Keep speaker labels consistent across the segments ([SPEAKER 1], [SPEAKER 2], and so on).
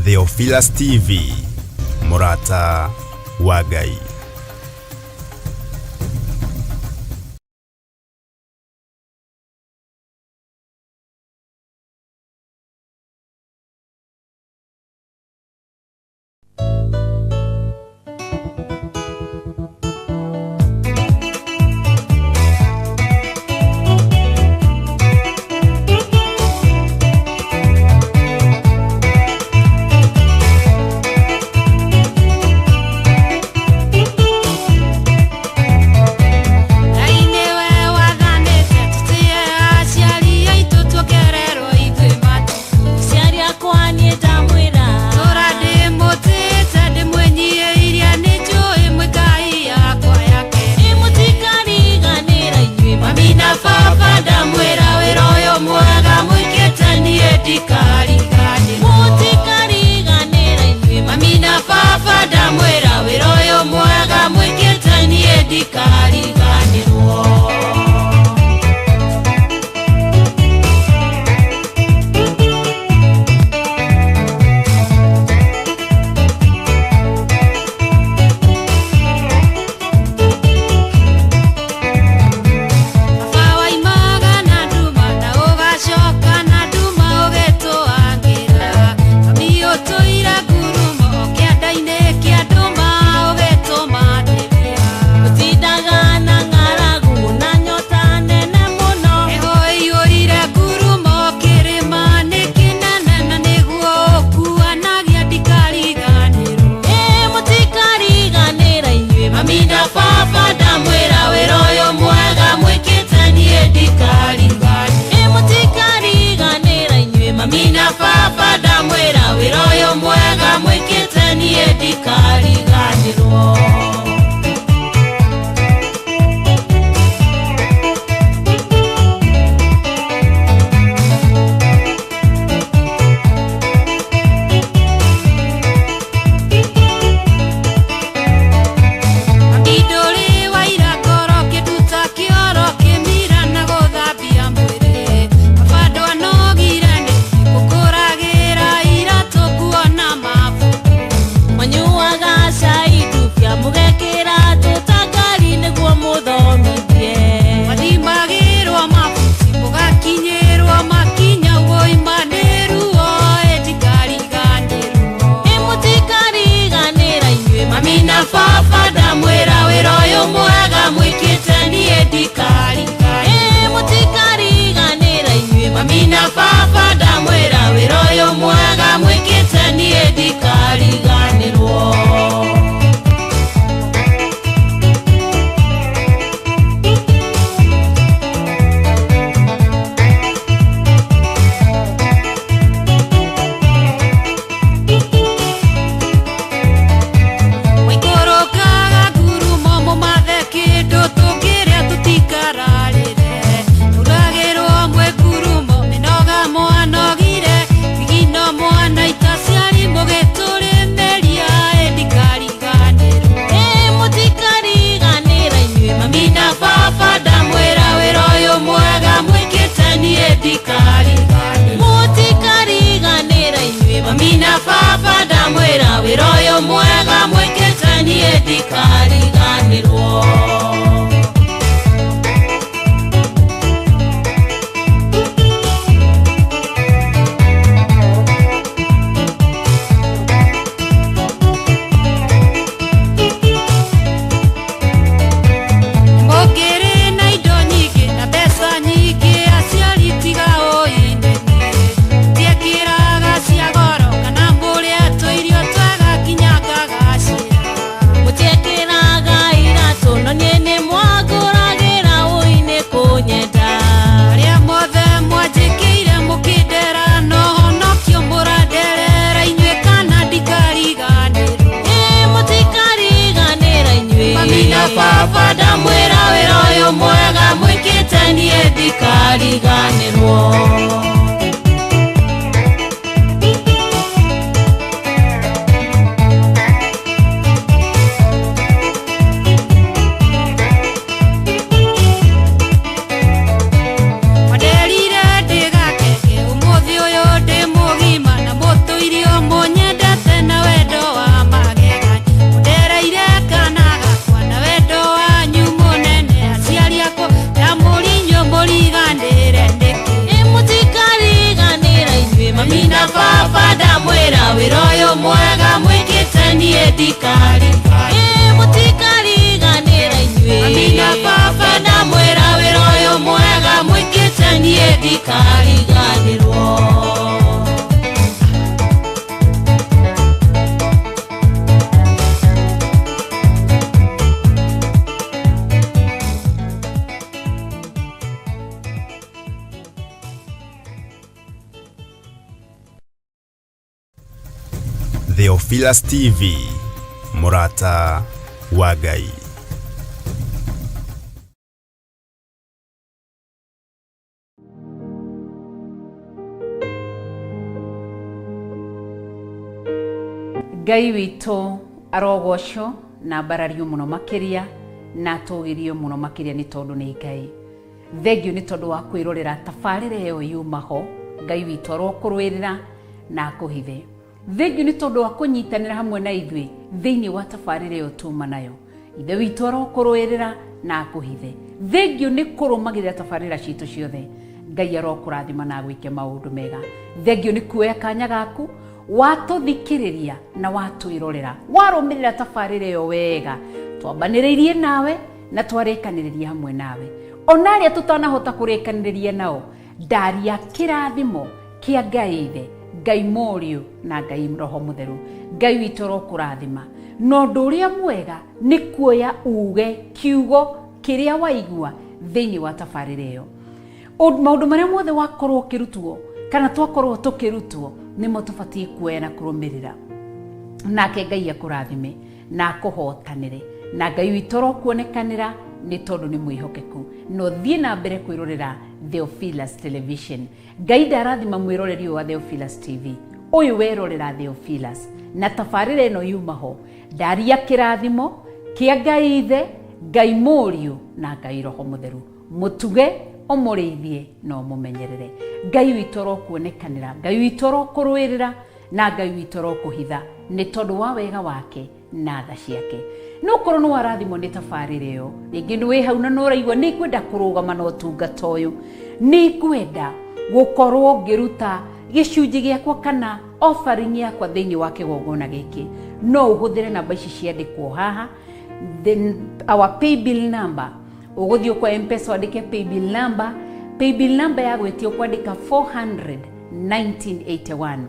[SPEAKER 1] Theophilus TV, mũrata wa Ngai.
[SPEAKER 2] Ngai nĩwe wathanĩte tũtĩe aciari aitũ tuongererwo ithuĩ matukũ.
[SPEAKER 3] Aciari akwa niĩ ndamwĩra
[SPEAKER 2] Tũra ndĩmũtĩĩte ndĩmwĩnyiihĩirie nĩ njũĩ mwĩ Ngai yakwa yake.
[SPEAKER 3] Ĩ mũtikariganĩra inyuĩ
[SPEAKER 2] Mami na baba ndamwĩra wĩra ũyũ mwega mwĩkĩte niĩ ndikariganĩrwo.
[SPEAKER 3] Mũtikariganĩra inyuĩ
[SPEAKER 2] Mami na baba ndamwĩra wĩra ũyũ mwega mwĩkĩte niĩ ndikariganĩrwo. Baba waimaga na nduma na ũgacoka na nduma ũgĩtũangĩra. Mami ũtũire ngurumo kĩanda-inĩ kĩa nduma ũgĩtũmatĩria.
[SPEAKER 3] Mũtindaga na ng'aragu na nyota nene mũno.
[SPEAKER 2] Heho ĩiyũire ngurumo kĩrĩma nĩ kĩnene na nĩguo ũkuanagia ndikariganĩrwo.
[SPEAKER 3] Ĩ mũtikariganĩra inyuĩ
[SPEAKER 2] Mami na baba ndamwĩra wĩra ũyũ mwega mwĩkĩte niĩ ndikariganĩrwo.
[SPEAKER 3] Ĩ mũtikariganĩra inyuĩ
[SPEAKER 2] Mami na baba ndamwĩra wĩra ũyũ mwega mwĩkĩte niĩ ndikariganĩrwo. Mami ndũrĩ waira ngoro kĩnduta kĩoro kĩmira na gũthambia mwĩrĩ. Baba ndwanogire nĩ gũkũragĩra iratũ nguo na mabuku.
[SPEAKER 3] Mwanyuaga cai ndubia mũgekĩra tũtangari nĩguo mũthomithie.
[SPEAKER 2] Mathimagĩrwo mabuti mũgakinyĩrwo makinya woima nĩ ruo ĩ ndikariganĩrwo.
[SPEAKER 3] Ĩ mũtikariganĩra inyuĩ
[SPEAKER 2] Mami na baba ndamwĩra wĩra ũyũ mwega mwĩkĩte niĩ ndikariganĩrwo.
[SPEAKER 3] Ĩ mũtikariganĩra inyuĩ
[SPEAKER 2] Mami na baba ndamwĩra wĩra ũyũ mwega mwĩkĩte niĩ ndikariganĩrwo. Mũikũrũkaga ngurumo mũmathe kĩndũ tũngĩrĩa tũtikararĩre. Mũragĩrwo mwĩ ngurumo mĩnoga mwanogire thigino mwanaita aciari mũgĩtũrĩmĩria ĩ ndikariganĩrwo.
[SPEAKER 3] Ĩ mũtikariganĩra inyuĩ
[SPEAKER 2] Mami na baba ndamwĩra wĩra ũyũ mwega mwĩkĩte niĩ ndikariganĩrwo.
[SPEAKER 3] Mũtikariganĩra inyuĩ
[SPEAKER 2] Mami na baba ndamwĩra wĩra ũyũ mwega mwĩkĩte niĩ ndikariganĩrwo. Mũngĩrĩ na indo nyingĩ na mbeca nyingĩ aciari tiga ũinene. Mũtiekĩraga cia goro kana mũrĩe tũirio twega nginya ngagacĩra.
[SPEAKER 3] Mũtiekĩraga iratũ no niĩ na baba ndamwĩra wĩra ũyũ mwega mwĩkĩte niĩ ndikari. Ĩ mũtikariganĩra inyuĩ. Mami na baba ndamwĩra wĩra ũyũ mwega mwĩkĩte niĩ ndikariganĩrwo.
[SPEAKER 1] Theophilus TV, Murata wa Ngai.
[SPEAKER 4] Ngai witũ arogocwo na mbarario mũno makĩria na atũgĩrio mũno makĩria nĩ tondũ nĩ Ngai. Thengio nĩ tondũ wa kwĩrorera tabarĩra ĩyo yuma ho. Ngai witũ arokũrũĩrĩra na akũhithe. Thengio nĩ tondũ wa kũnyitanĩra hamwe na ithuĩ thĩinĩ wa tabarĩra ĩyo tuma nayo. Ithe witũ arokũrũĩrĩra na akũhithe. Thengio nĩ kũrũmagĩrĩra tabarĩra citũ ciothe. Ngai arokũrathima na agwĩke maũndũ mega. Thengio nĩ kuoya kanya gaku watũthikĩrĩria na watwĩrorera, warũmĩrĩra tabarĩra ĩyo wega. Twambanĩrĩirie nawe na twarĩkanĩrĩria hamwe nawe. Ona arĩa tũtanahota kũrĩkanĩrĩria nao, ndaria kĩrathimo kĩa Ngai Ithe, Ngai Mũriũ na Ngai Roho Mũtheru. Ngai witũ arokũrathima. Na ũndũ ũrĩa mwega nĩ kuoya uge kiugo kĩrĩa waigua thĩinĩ wa tabarĩra ĩyo. Maũndũ marĩa mothe wakorwo ũkĩrutwo kana twakorwo tũkĩrutwo nĩmo tũbatiĩ kuoya na kũrũmĩrĩra. Nake Ngai akũrathime na akũhotanĩre. Na Ngai witũ arokuonekanĩra nĩ tondũ nĩ mwĩhokeku. Na ũthiĩ na mbere kwĩrorera Theophilus Television. Ngai ndarathima mwĩroreri ũyũ wa Theophilus TV. Ũyũ werorera Theophilus na tabarĩra ĩno yuma ho, ndaria kĩrathimo kĩa Ngai Ithe, Ngai Mũriũ na Ngai Roho Mũtheru. Mũtuge, ũmũrĩithie na ũmũmenyerere. Ngai witũ arokuonekanĩra, Ngai witũ arokũrũĩrĩra na Ngai witũ arokũhitha nĩ tondũ wa wega wake na tha ciake. No korwo nĩ warathimwo nĩ tabarĩra ĩyo, rĩngĩ nĩ wĩ hau na nĩ ũraigua nĩ ngwenda kũrũgama na ũtungata ũyũ, nĩ ngwenda gũkorwo ngĩruta gĩcunjĩ gĩakwa kana offering yakwa thĩinĩ wa kĩgongona gĩkĩ, no ũhũthĩre namba ici ciandĩkwo haha. Then our paybill number, ũgũthiĩ kwa M-Pesa wandĩke paybill number. Paybill number ya gwĩtia ũkwandĩka 400 1981,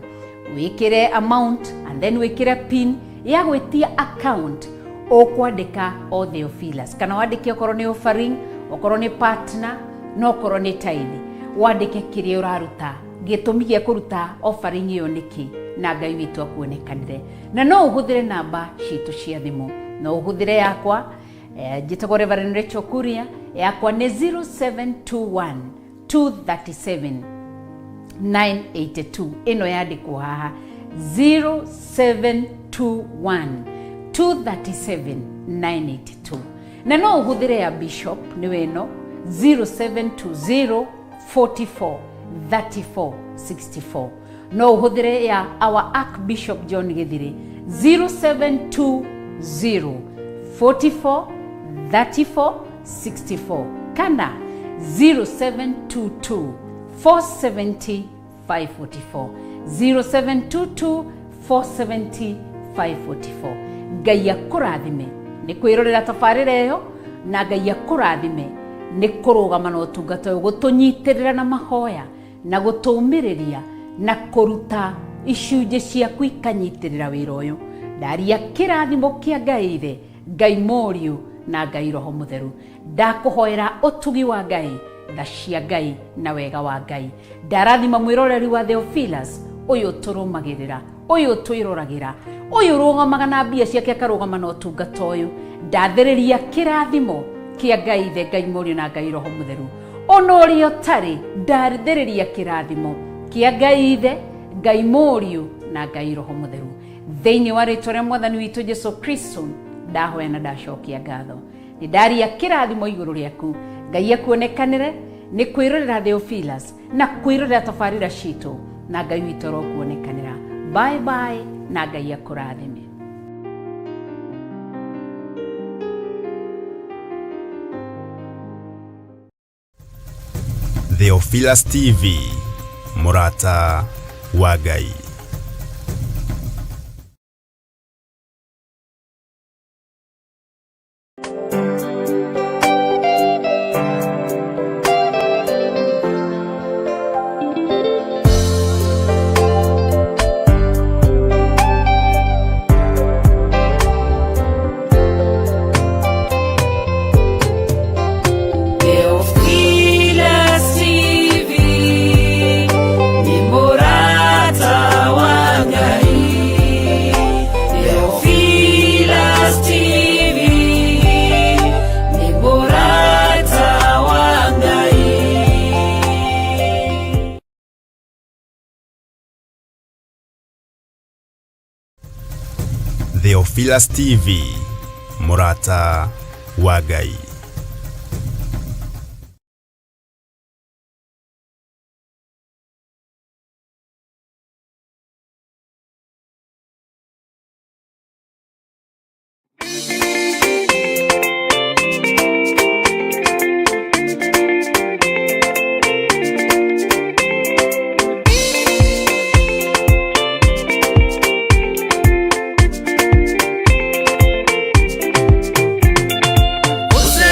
[SPEAKER 4] wĩkĩre amount and then wĩkĩre pin ya gwĩtia account, ũkwandĩka o Theophilus kana wandĩke okorwo nĩ offering, okorwo nĩ partner, na okorwo nĩ tithe, wandĩke kĩrĩa ũraruta, gĩtũmi gĩa kũruta offering ĩyo nĩkĩ, na Ngai witũ akuonekanĩre. Na no ũhũthĩre namba citũ cia thimũ, no ũhũthĩre yakwa. Njĩtagwo Reverend Rachel Kuria, yakwa nĩ 0721 237 982. Ĩno yandĩkwo haha, 0721 237 982. Na no ũhũthĩre ya Bishop, nĩwe ĩno, 0720 44 34 64. No ũhũthĩre ya our Archbishop John Gĩthirĩ, 0720 44 34 64 kana 0722 470 544, 0722 470 544. Ngai akũrathime nĩ kwĩrorera tabarĩra ĩyo, na Ngai akũrathime nĩ kũrũgama na ũtungata ũyũ, gũtũnyitĩrĩra na mahoya na gũtũmĩrĩria na kũruta icunjĩ ciaku ikanyitĩrĩra wĩra ũyũ. Ndaria kĩrathimo kĩa Ngai Ithe, Ngai Mũriũ na Ngai Roho Mũtheru. Ndakũhoera ũtugi wa Ngai, tha cia Ngai na wega wa Ngai. Ndarathima mwĩroreri wa Theophilus ũyũ tũrũmagĩrĩra, ũyũ twĩroragĩra, ũyũ ũrũgamaga na mbia ciake akarũgama na ũtungata ũyũ. Ndathĩrĩria kĩrathimo kĩa Ngai Ithe, Ngai Mũriũ na Ngai Roho Mũtheru. Ona ũrĩa ũtarĩ, ndathĩrĩria kĩrathimo kĩa Ngai Ithe, Ngai Mũriũ na Ngai Roho Mũtheru. Thĩinĩ wa rĩtwa rĩa Mwathani witũ Jesu Kristo ndahoya na ndacokia ngatho. Nĩ ndaria kĩrathimo igũrũ rĩaku. Ngai akuonekanĩre nĩ kwĩrorera Theophilus na kwĩrorera tabarĩra citũ, na Ngai witũ arokuonekanĩra. Bye bye na Ngai akũrathime.
[SPEAKER 1] Theophilus TV, Murata wa Ngai.
[SPEAKER 5] Theophilus TV ni murata wa Ngai. Theophilus TV ni murata wa Ngai.
[SPEAKER 1] Theophilus TV, mũrata wa Ngai.
[SPEAKER 5] Use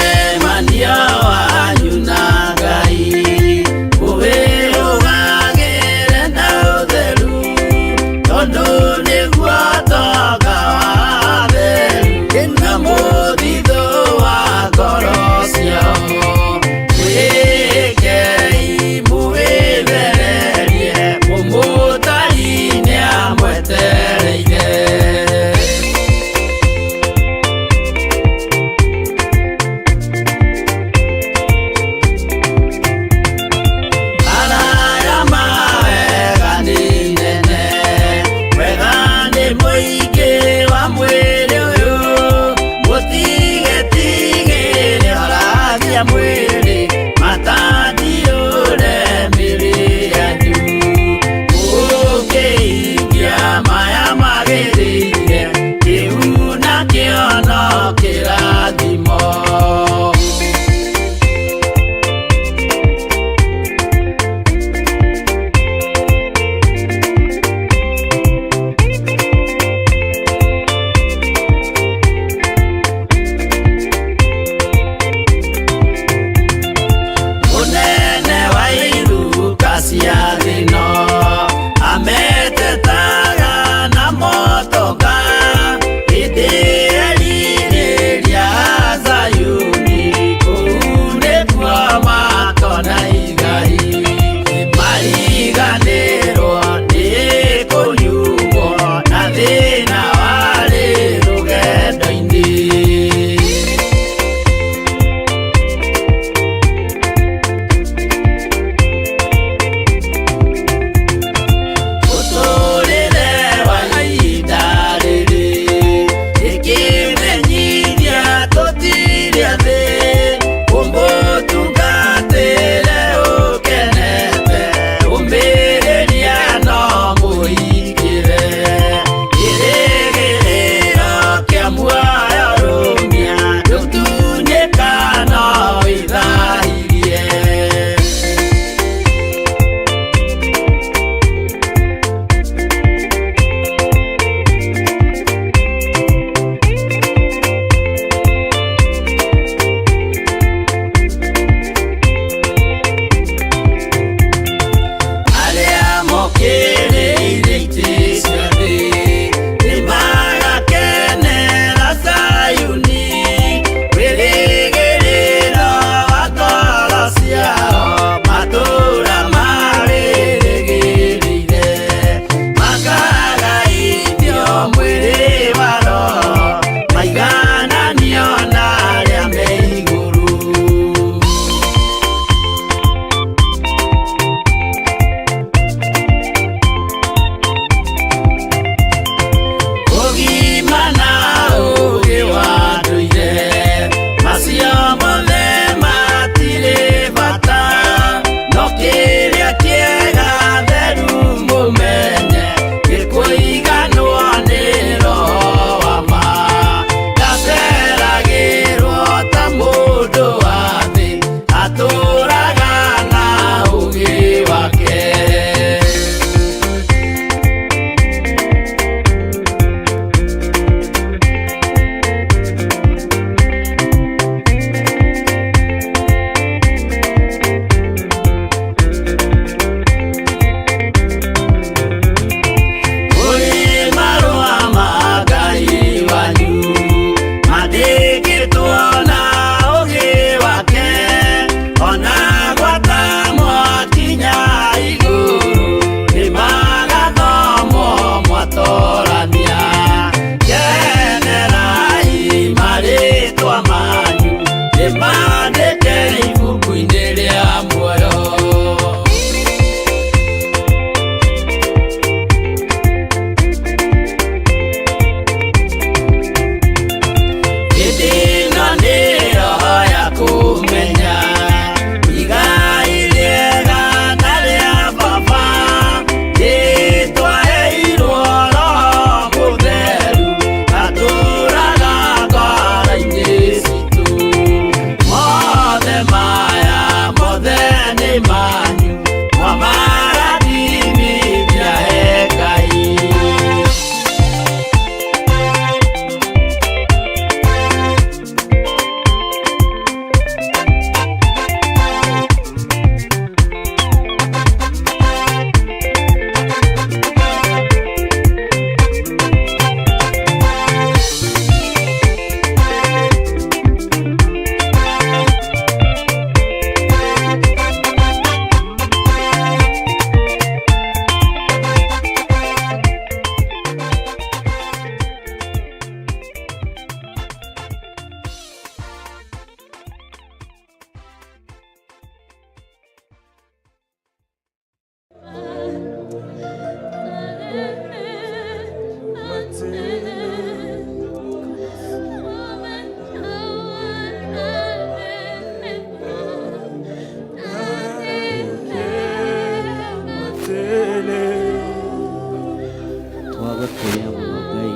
[SPEAKER 6] Twagũtĩĩa mũno Ngai,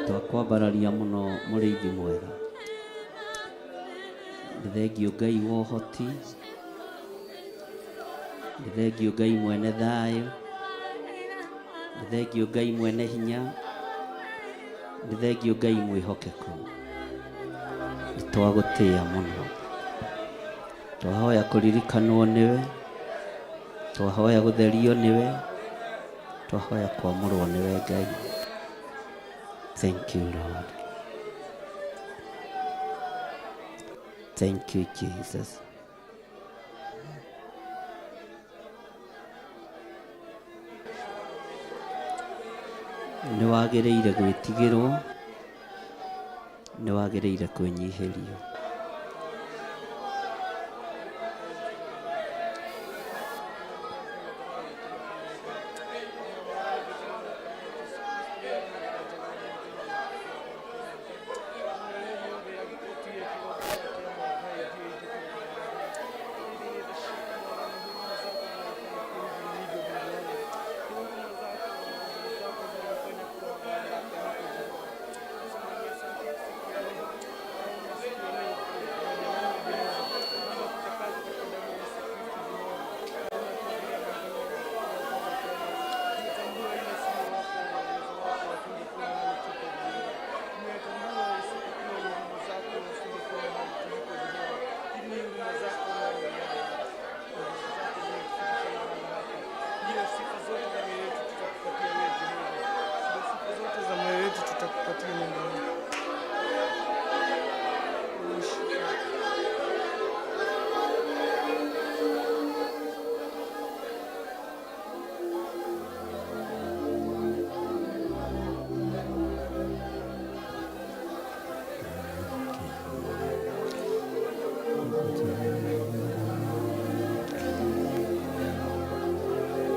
[SPEAKER 6] twakwambararia mũno mũrĩithi mwega. Nĩ thengiũ Ngai wa ũhoti, nĩ thengiũ Ngai mwene thayũ, nĩ thengiũ Ngai mwene hinya, nĩ thengiũ Ngai mwĩhokeku. Nĩ twagũtĩĩa mũno, twahoya kũririkanwo nĩwe, twahoya gũtherio nĩwe, twahoya kwamũrwo nĩwe Ngai. Thank you Lord. Thank you Jesus. Nĩ wagĩrĩire gwĩtigĩrwo, nĩ wagĩrĩire kwĩnyihĩrio.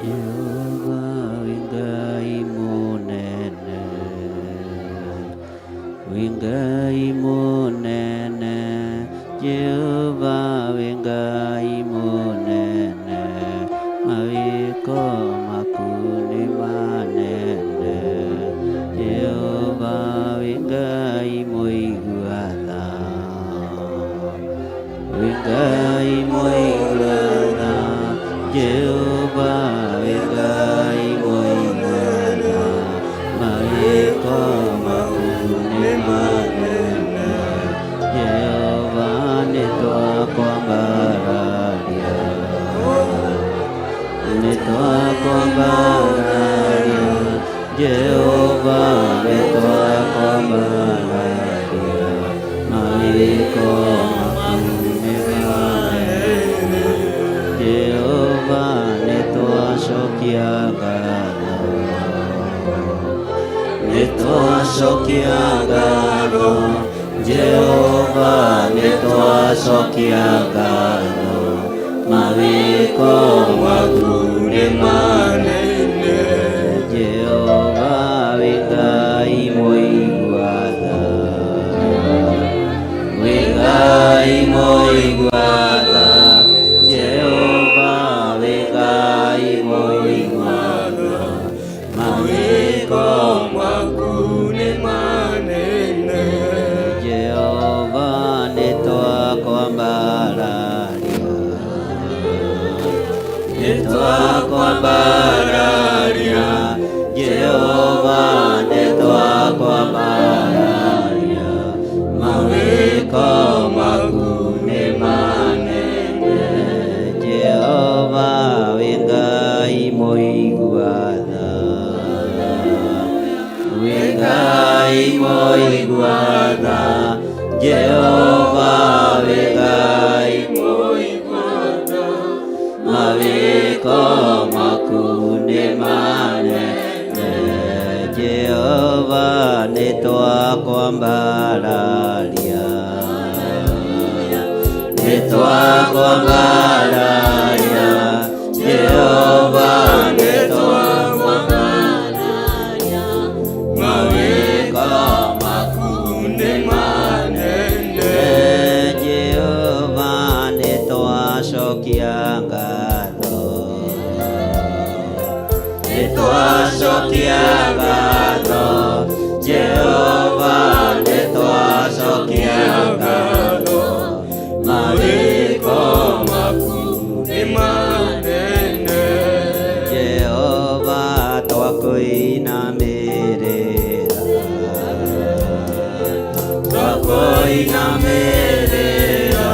[SPEAKER 6] Jehova wĩ Ngai mũnene, wĩ Ngai mũnene, Jehova wĩ Ngai mũnene, mawĩko maku nĩ manene. Jehova wĩ Ngai mũigua tha, wĩ Ngai mũigua tha, Jehova wĩ Ngai mũigua tha, mawĩko maku nĩ manene. Jehova nĩ twakwambararia, nĩ twakwambararia, Jehova nĩ twakwambararia, mawĩko maku nĩ manene. Jehova nĩ twacokia ngatho, nĩ twacokia ngatho, Jehova nĩ twacokia ngatho, mawĩko maku nĩ manene. Jehova wĩ Ngai mũigua tha, wĩ Ngai mũigua tha, Jehova wĩ Ngai mũigua tha, mawĩko maku nĩ manene. Jehova nĩ twakwambararia, nĩ twakwambararia, Jehova nĩ twakwambararia, mawĩko maku nĩ manene. Jehova wĩ Ngai mũigua tha, wĩ Ngai mũigua tha, Jehova wĩ Ngai mũigua tha, mawĩko maku nĩ manene. Jehova nĩ twakwambararia, nĩ twakwambararia, Jehova nĩ twakwambararia, mawĩko maku nĩ manene. Jehova nĩ twacokia ngatho, nĩ twacokia ngatho, Jehova nĩ twacokia ngatho, mawĩko maku
[SPEAKER 7] nĩ manene.
[SPEAKER 6] Jehova twakũinamĩrĩra, twakũinamĩrĩra,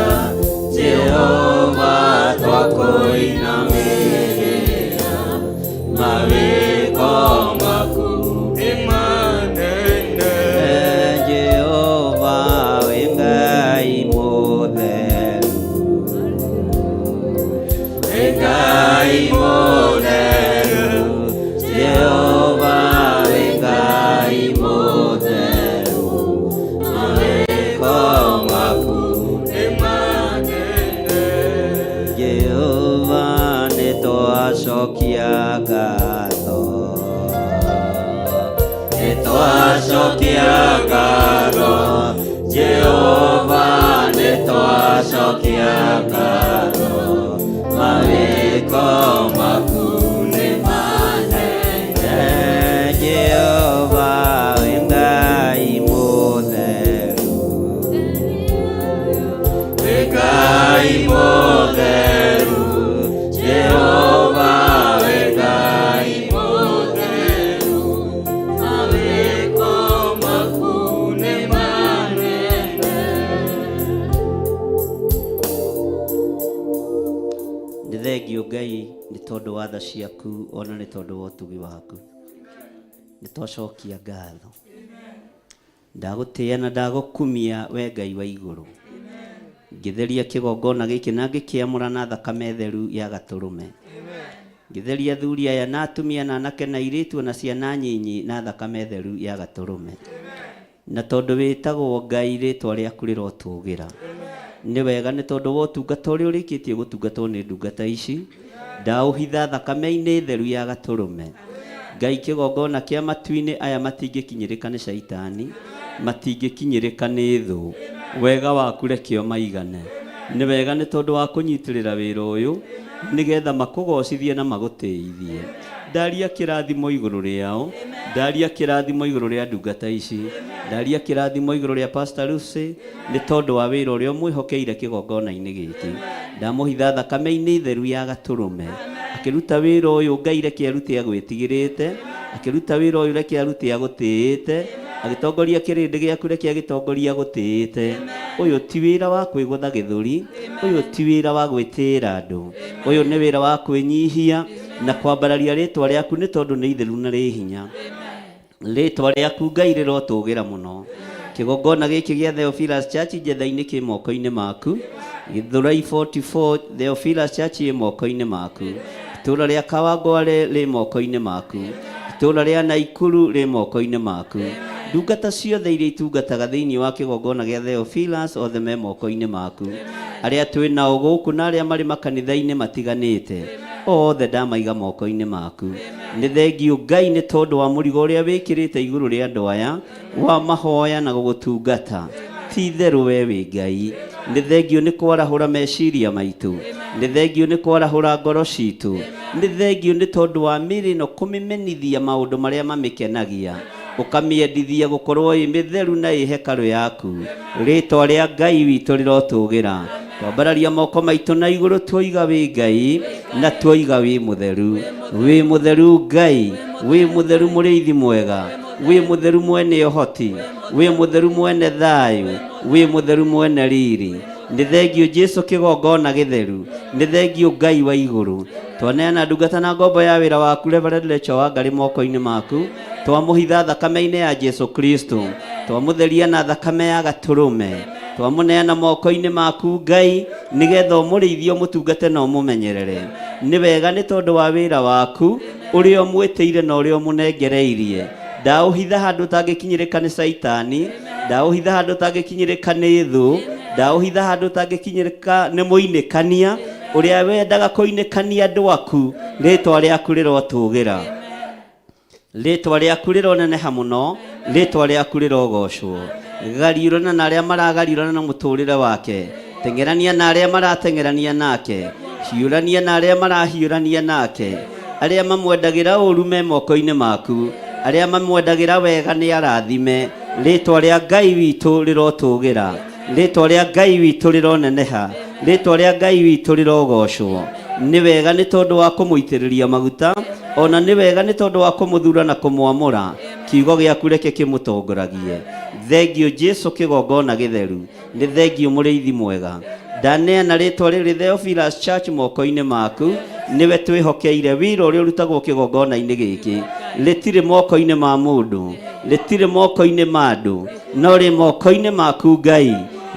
[SPEAKER 6] Jehova twakũinamĩrĩra, mawĩko maku
[SPEAKER 7] nĩ manene.
[SPEAKER 6] Jehova wĩ Ngai mũtheru, wĩ Ngai mũtheru, Jehova wĩ Ngai mũtheru, mawĩko maku
[SPEAKER 7] nĩ manene.
[SPEAKER 6] Jehova nĩ twacokia ngatho, nĩ twacokia ngatho, Jehova nĩ twacokia ngatho, mawĩko maku nĩ manene. Jehova wĩ Ngai mũtheru, wĩ Ngai mũtheru, Jehova wĩ Ngai
[SPEAKER 7] Mũtheru, mawĩko maku nĩ manene.
[SPEAKER 6] Nĩ thengio Ngai nĩ tondũ wa tha ciaku ona nĩ tondũ wa ũtugi waku. Nĩ twacokia ngatho. Ndagũtĩĩa na ndagũkumia we Ngai wa igũrũ. Ngĩtheria kĩgongona gĩkĩ na ngĩkĩamũra na thakame theru ya gatũrũme. Ngĩtheria athuri aya na atumia na anake na airĩtu ona ciana nyinyi na thakame theru ya gatũrũme. Na tondũ wĩtagwo Ngai rĩtwa rĩaku rĩrotũgĩra. Nĩ wega nĩ tondũ wa ũtungata ũrĩa ũrĩkĩtie gũtungatwo nĩ ndungata ici. Ndaũhitha thakame-inĩ theru ya gatũrũme. Ngai kĩgongona kĩa matu-inĩ aya matingĩkinyĩrĩka nĩ caitani, matingĩkinyĩrĩka nĩ thũ. Wega waku reke ũmaigane. Nĩ wega nĩ tondũ wa kũnyitĩrĩra wĩra ũyũ nĩgetha makũgocithie na magũtĩithie. Ndaria kĩrathimo igũrũ rĩao, ndaria kĩrathimo igũrũ rĩa ndungata ici, ndaria kĩrathimo igũrũ rĩa Pastor Lucy nĩ tondũ wa wĩra ũrĩa ũmwĩhokeire kĩgongona-inĩ gĩkĩ. Ndamũhitha thakame-inĩ theru ya gatũrũme. Akĩruta wĩra ũyũ Ngai reke arute agwĩtigĩrĩte, akĩruta wĩra ũyũ reke arute agũtĩĩte, agĩtongoria kĩrĩndĩ gĩaku reke agĩtongoria agũtĩĩte. Ũyũ ti wĩra wa kwĩgũtha gĩthũri, ũyũ ti wĩra wa gwĩtĩĩra andũ, ũyũ nĩ wĩra wa kwĩnyihia na kwambararia rĩtwa rĩaku nĩ tondũ nĩ itheru na rĩ hinya. Rĩtwa rĩaku Ngai rĩrotũgĩra mũno. Kĩgongona gĩkĩ gĩa Theophilus Church Njetha-inĩ kĩ moko-inĩ maku. Gĩthũrai 44 Theophilus Church ĩ moko-inĩ maku. Itũũra rĩa Kawangware rĩ moko-inĩ maku. Itũũra rĩa Naikuru rĩ moko-inĩ maku. Ndungata ciothe iria itungataga thĩinĩ wa kĩgongona gĩa Theophilus othe me moko-inĩ maku. Arĩa twĩ nao gũkũ na arĩa marĩ makanitha-inĩ matiganĩte othe ndamaiga moko-inĩ maku. Nĩ thengio Ngai nĩ tondũ wa mũrigo ũrĩa wĩkĩrĩte igũrũ rĩa andũ aya wa mahoya na gũgũtungata. Ti itherũ we wĩ Ngai. Nĩ thengio nĩ kwarahũra meciria maitũ. Nĩ thengio nĩ kwarahũra ngoro citũ. Nĩ thengio nĩ tondũ wa mĩĩrĩ ĩno kũmĩmenithia maũndũ marĩa mamĩkenagia. Ũkamĩendithia gũkorwo ĩ mĩtheru na ĩ hekarũ yaku. Rĩtwa rĩa Ngai witũ rĩrotũgĩra. Twambararia moko maitũ na igũrũ tuoiga wĩ Ngai na tuoiga wĩ mũtheru. Wĩ mũtheru Ngai, wĩ mũtheru mũrĩithi mwega, wĩ mũtheru mwene ũhoti, wĩ mũtheru mwene thayũ, wĩ mũtheru mwene riri. Nĩ thengio Jesu kĩgongona gĩtheru, nĩ thengio Ngai wa igũrũ. Twaneana ndungata na ngombo ya wĩra waku Reverend Rachel Wangari moko-inĩ maku. Twamũhitha thakame-inĩ ya Jesu Kristo. Twamũtheria na thakame ya gatũrũme. Twamũneana moko-inĩ maku Ngai nĩgetha ũmũrĩithie ũmũtungate na ũmũmenyerere. Nĩ wega nĩ tondũ wa wĩra waku ũrĩa ũmwĩtĩire na ũrĩa ũmũnengereirie. Ndaũhitha handũ ũtangĩkinyĩrĩka nĩ caitani, ndaũhitha handũ ũtangĩkinyĩrĩka nĩ thũ, ndaũhitha handũ ũtangĩkinyĩrĩka nĩ mũinĩkania ũrĩa wendaga kũinĩkania andũ aku, rĩtwa rĩaku rĩrotũgĩra. Rĩtwa rĩaku rĩroneneha mũno, rĩtwa rĩaku rĩrogocwo. Gariũrana na arĩa maragariũrana na mũtũrĩre wake, teng'erania na arĩa marateng'erania nake, hiũrania na arĩa marahiũrania nake. Arĩa mamwendagĩra ũũru me moko-inĩ maku, arĩa mamwendagĩra wega nĩ arathime. Rĩĩtwa rĩa Ngai witũ rĩrotũgĩra, rĩĩtwa rĩa Ngai witũ rĩroneneha, rĩĩtwa rĩa Ngai witũ rĩrogocwo. Nĩ wega nĩ tondũ wa kũmũitĩrĩria maguta, o na nĩ wega nĩ tondũ wa kũmũthura na kũmwamũra. Kiugo gĩaku reke kĩmũtongoragie. Thengiũ Jesu kĩgongona gĩtheru. Nĩ thengiũ mũrĩithi mwega. Ndaneana rĩtwa rĩrĩ Theophilus Church moko-inĩ maku, nĩwe twĩhokeire wĩra ũrĩa ũrutagwo kĩgongona-inĩ gĩkĩ. Rĩtirĩ moko-inĩ ma mũndũ, rĩtirĩ moko-inĩ ma andũ, no rĩ moko-inĩ maku Ngai.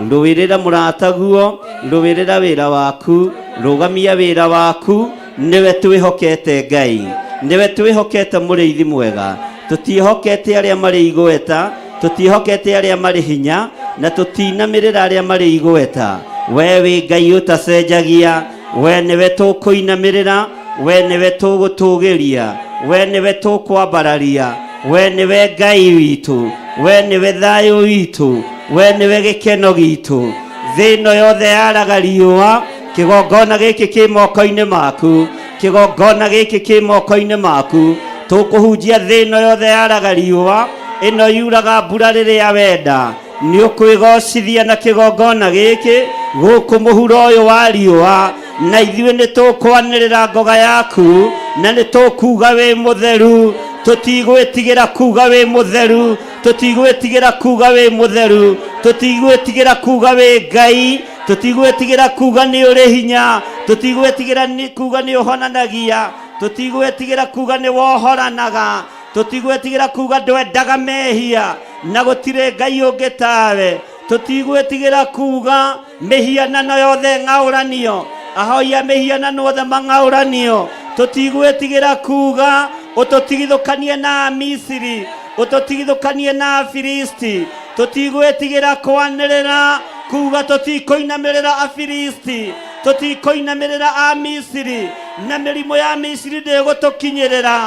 [SPEAKER 6] Rũĩrĩra mũrataguo, rũĩrĩra wĩra waku, rũgamia wĩra waku, nĩwe twĩhokete Ngai. Nĩwe twĩhokete mũrĩithi mwega. Tũtiĩhokete arĩa marĩ igweta, tũtiĩhokete arĩa marĩ hinya, na tũtinamĩrĩra arĩa marĩ igweta. We wĩ Ngai ũtacenjagia, we nĩwe tũkũinamĩrĩra, we nĩwe tũgũtũgĩria, we nĩwe tũkwambararia, we nĩwe Ngai witũ, we nĩwe thayũ witũ, we nĩwe gĩkeno gitũ. Thĩ ĩno yothe yaraga riũa, kĩgongona gĩkĩ kĩ moko-inĩ maku, kĩgongona gĩkĩ kĩ moko-inĩ maku. Tũkũhunjia thĩ ĩno yothe yaraga riũa, ĩno yuraga mbura rĩrĩa wenda. Nĩ ũkwĩgocithia na kĩgongona gĩkĩ gũkũ mũhuro ũyũ wa riũa, na ithuĩ nĩ tũkwanĩrĩra ngoga yaku, na nĩ tũkuga wĩ mũtheru. Tũtigwĩtigĩra kuga wĩ mũtheru, tũtigwĩtigĩra kuga wĩ mũtheru, tũtigwĩtigĩra kuga wĩ Ngai, tũtigwĩtigĩra kuga nĩ ũrĩ hinya, tũtigwĩtigĩra kuga nĩ ũhonanagia, tũtigwĩtigĩra kuga nĩ wohoranaga, tũtigwĩtigĩra kuga ndwendaga mehia na gũtirĩ Ngai ũngĩ tawe, tũtigwĩtigĩra kuga mĩhianano yothe ĩng'aũranio, ahoi a mĩhianano othe mang'aũranio, tũtigwĩtigĩra kuga ũtũtigithũkanie na Amisiri, ũtũtigithũkanie na Afilisti, tũtigwĩtigĩra kwanĩrĩra kuga tũtikũinamĩrĩra Afilisti, tũtikũinamĩrĩra Amisiri, na mĩrimũ ya Misiri ndĩgũtũkinyĩrĩra,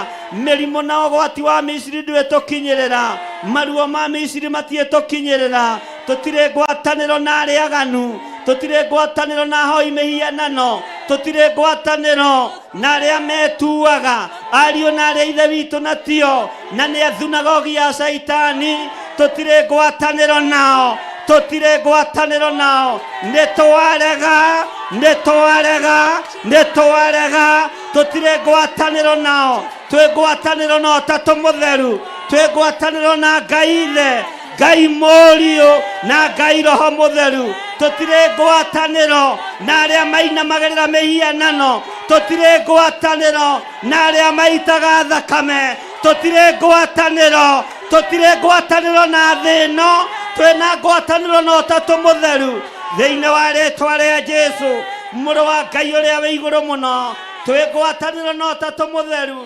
[SPEAKER 6] mĩrimũ na ũgwati wa Misiri ndwĩtũkinyĩrĩra, maruo ma Misiri matiĩtũkinyĩrĩra, tũtirĩ ngwatanĩro na arĩa aganu, tũtirĩ ngwatanĩro na ahoi mĩhianano, tũtirĩ ngwatanĩro na arĩa metuaga ariũ na arĩa ithe witũ na tio, na nĩ athunagogi ya Shaitani, tũtirĩ ngwatanĩro nao, tũtirĩ ngwatanĩro nao, nĩ twarega, nĩ twarega, nĩ twarega, tũtirĩ ngwatanĩro nao, twĩ ngwatanĩro na Ũtatũ Mũtheru, twĩ ngwatanĩro na Ngai Ithe, Ngai Mũriũ na Ngai Roho Mũtheru, tũtirĩ ngwatanĩro na arĩa mainamagĩrĩra mĩhianano, tũtirĩ ngwatanĩro na arĩa maitaga thakame, tũtirĩ ngwatanĩro, tũtirĩ ngwatanĩro na thĩ ĩno, twĩna ngwatanĩro na Ũtatũ Mũtheru, thĩinĩ wa rĩtwa rĩa Jesu, mũrũ wa Ngai ũrĩa wĩ igũrũ mũno, twĩ ngwatanĩro na Ũtatũ Mũtheru,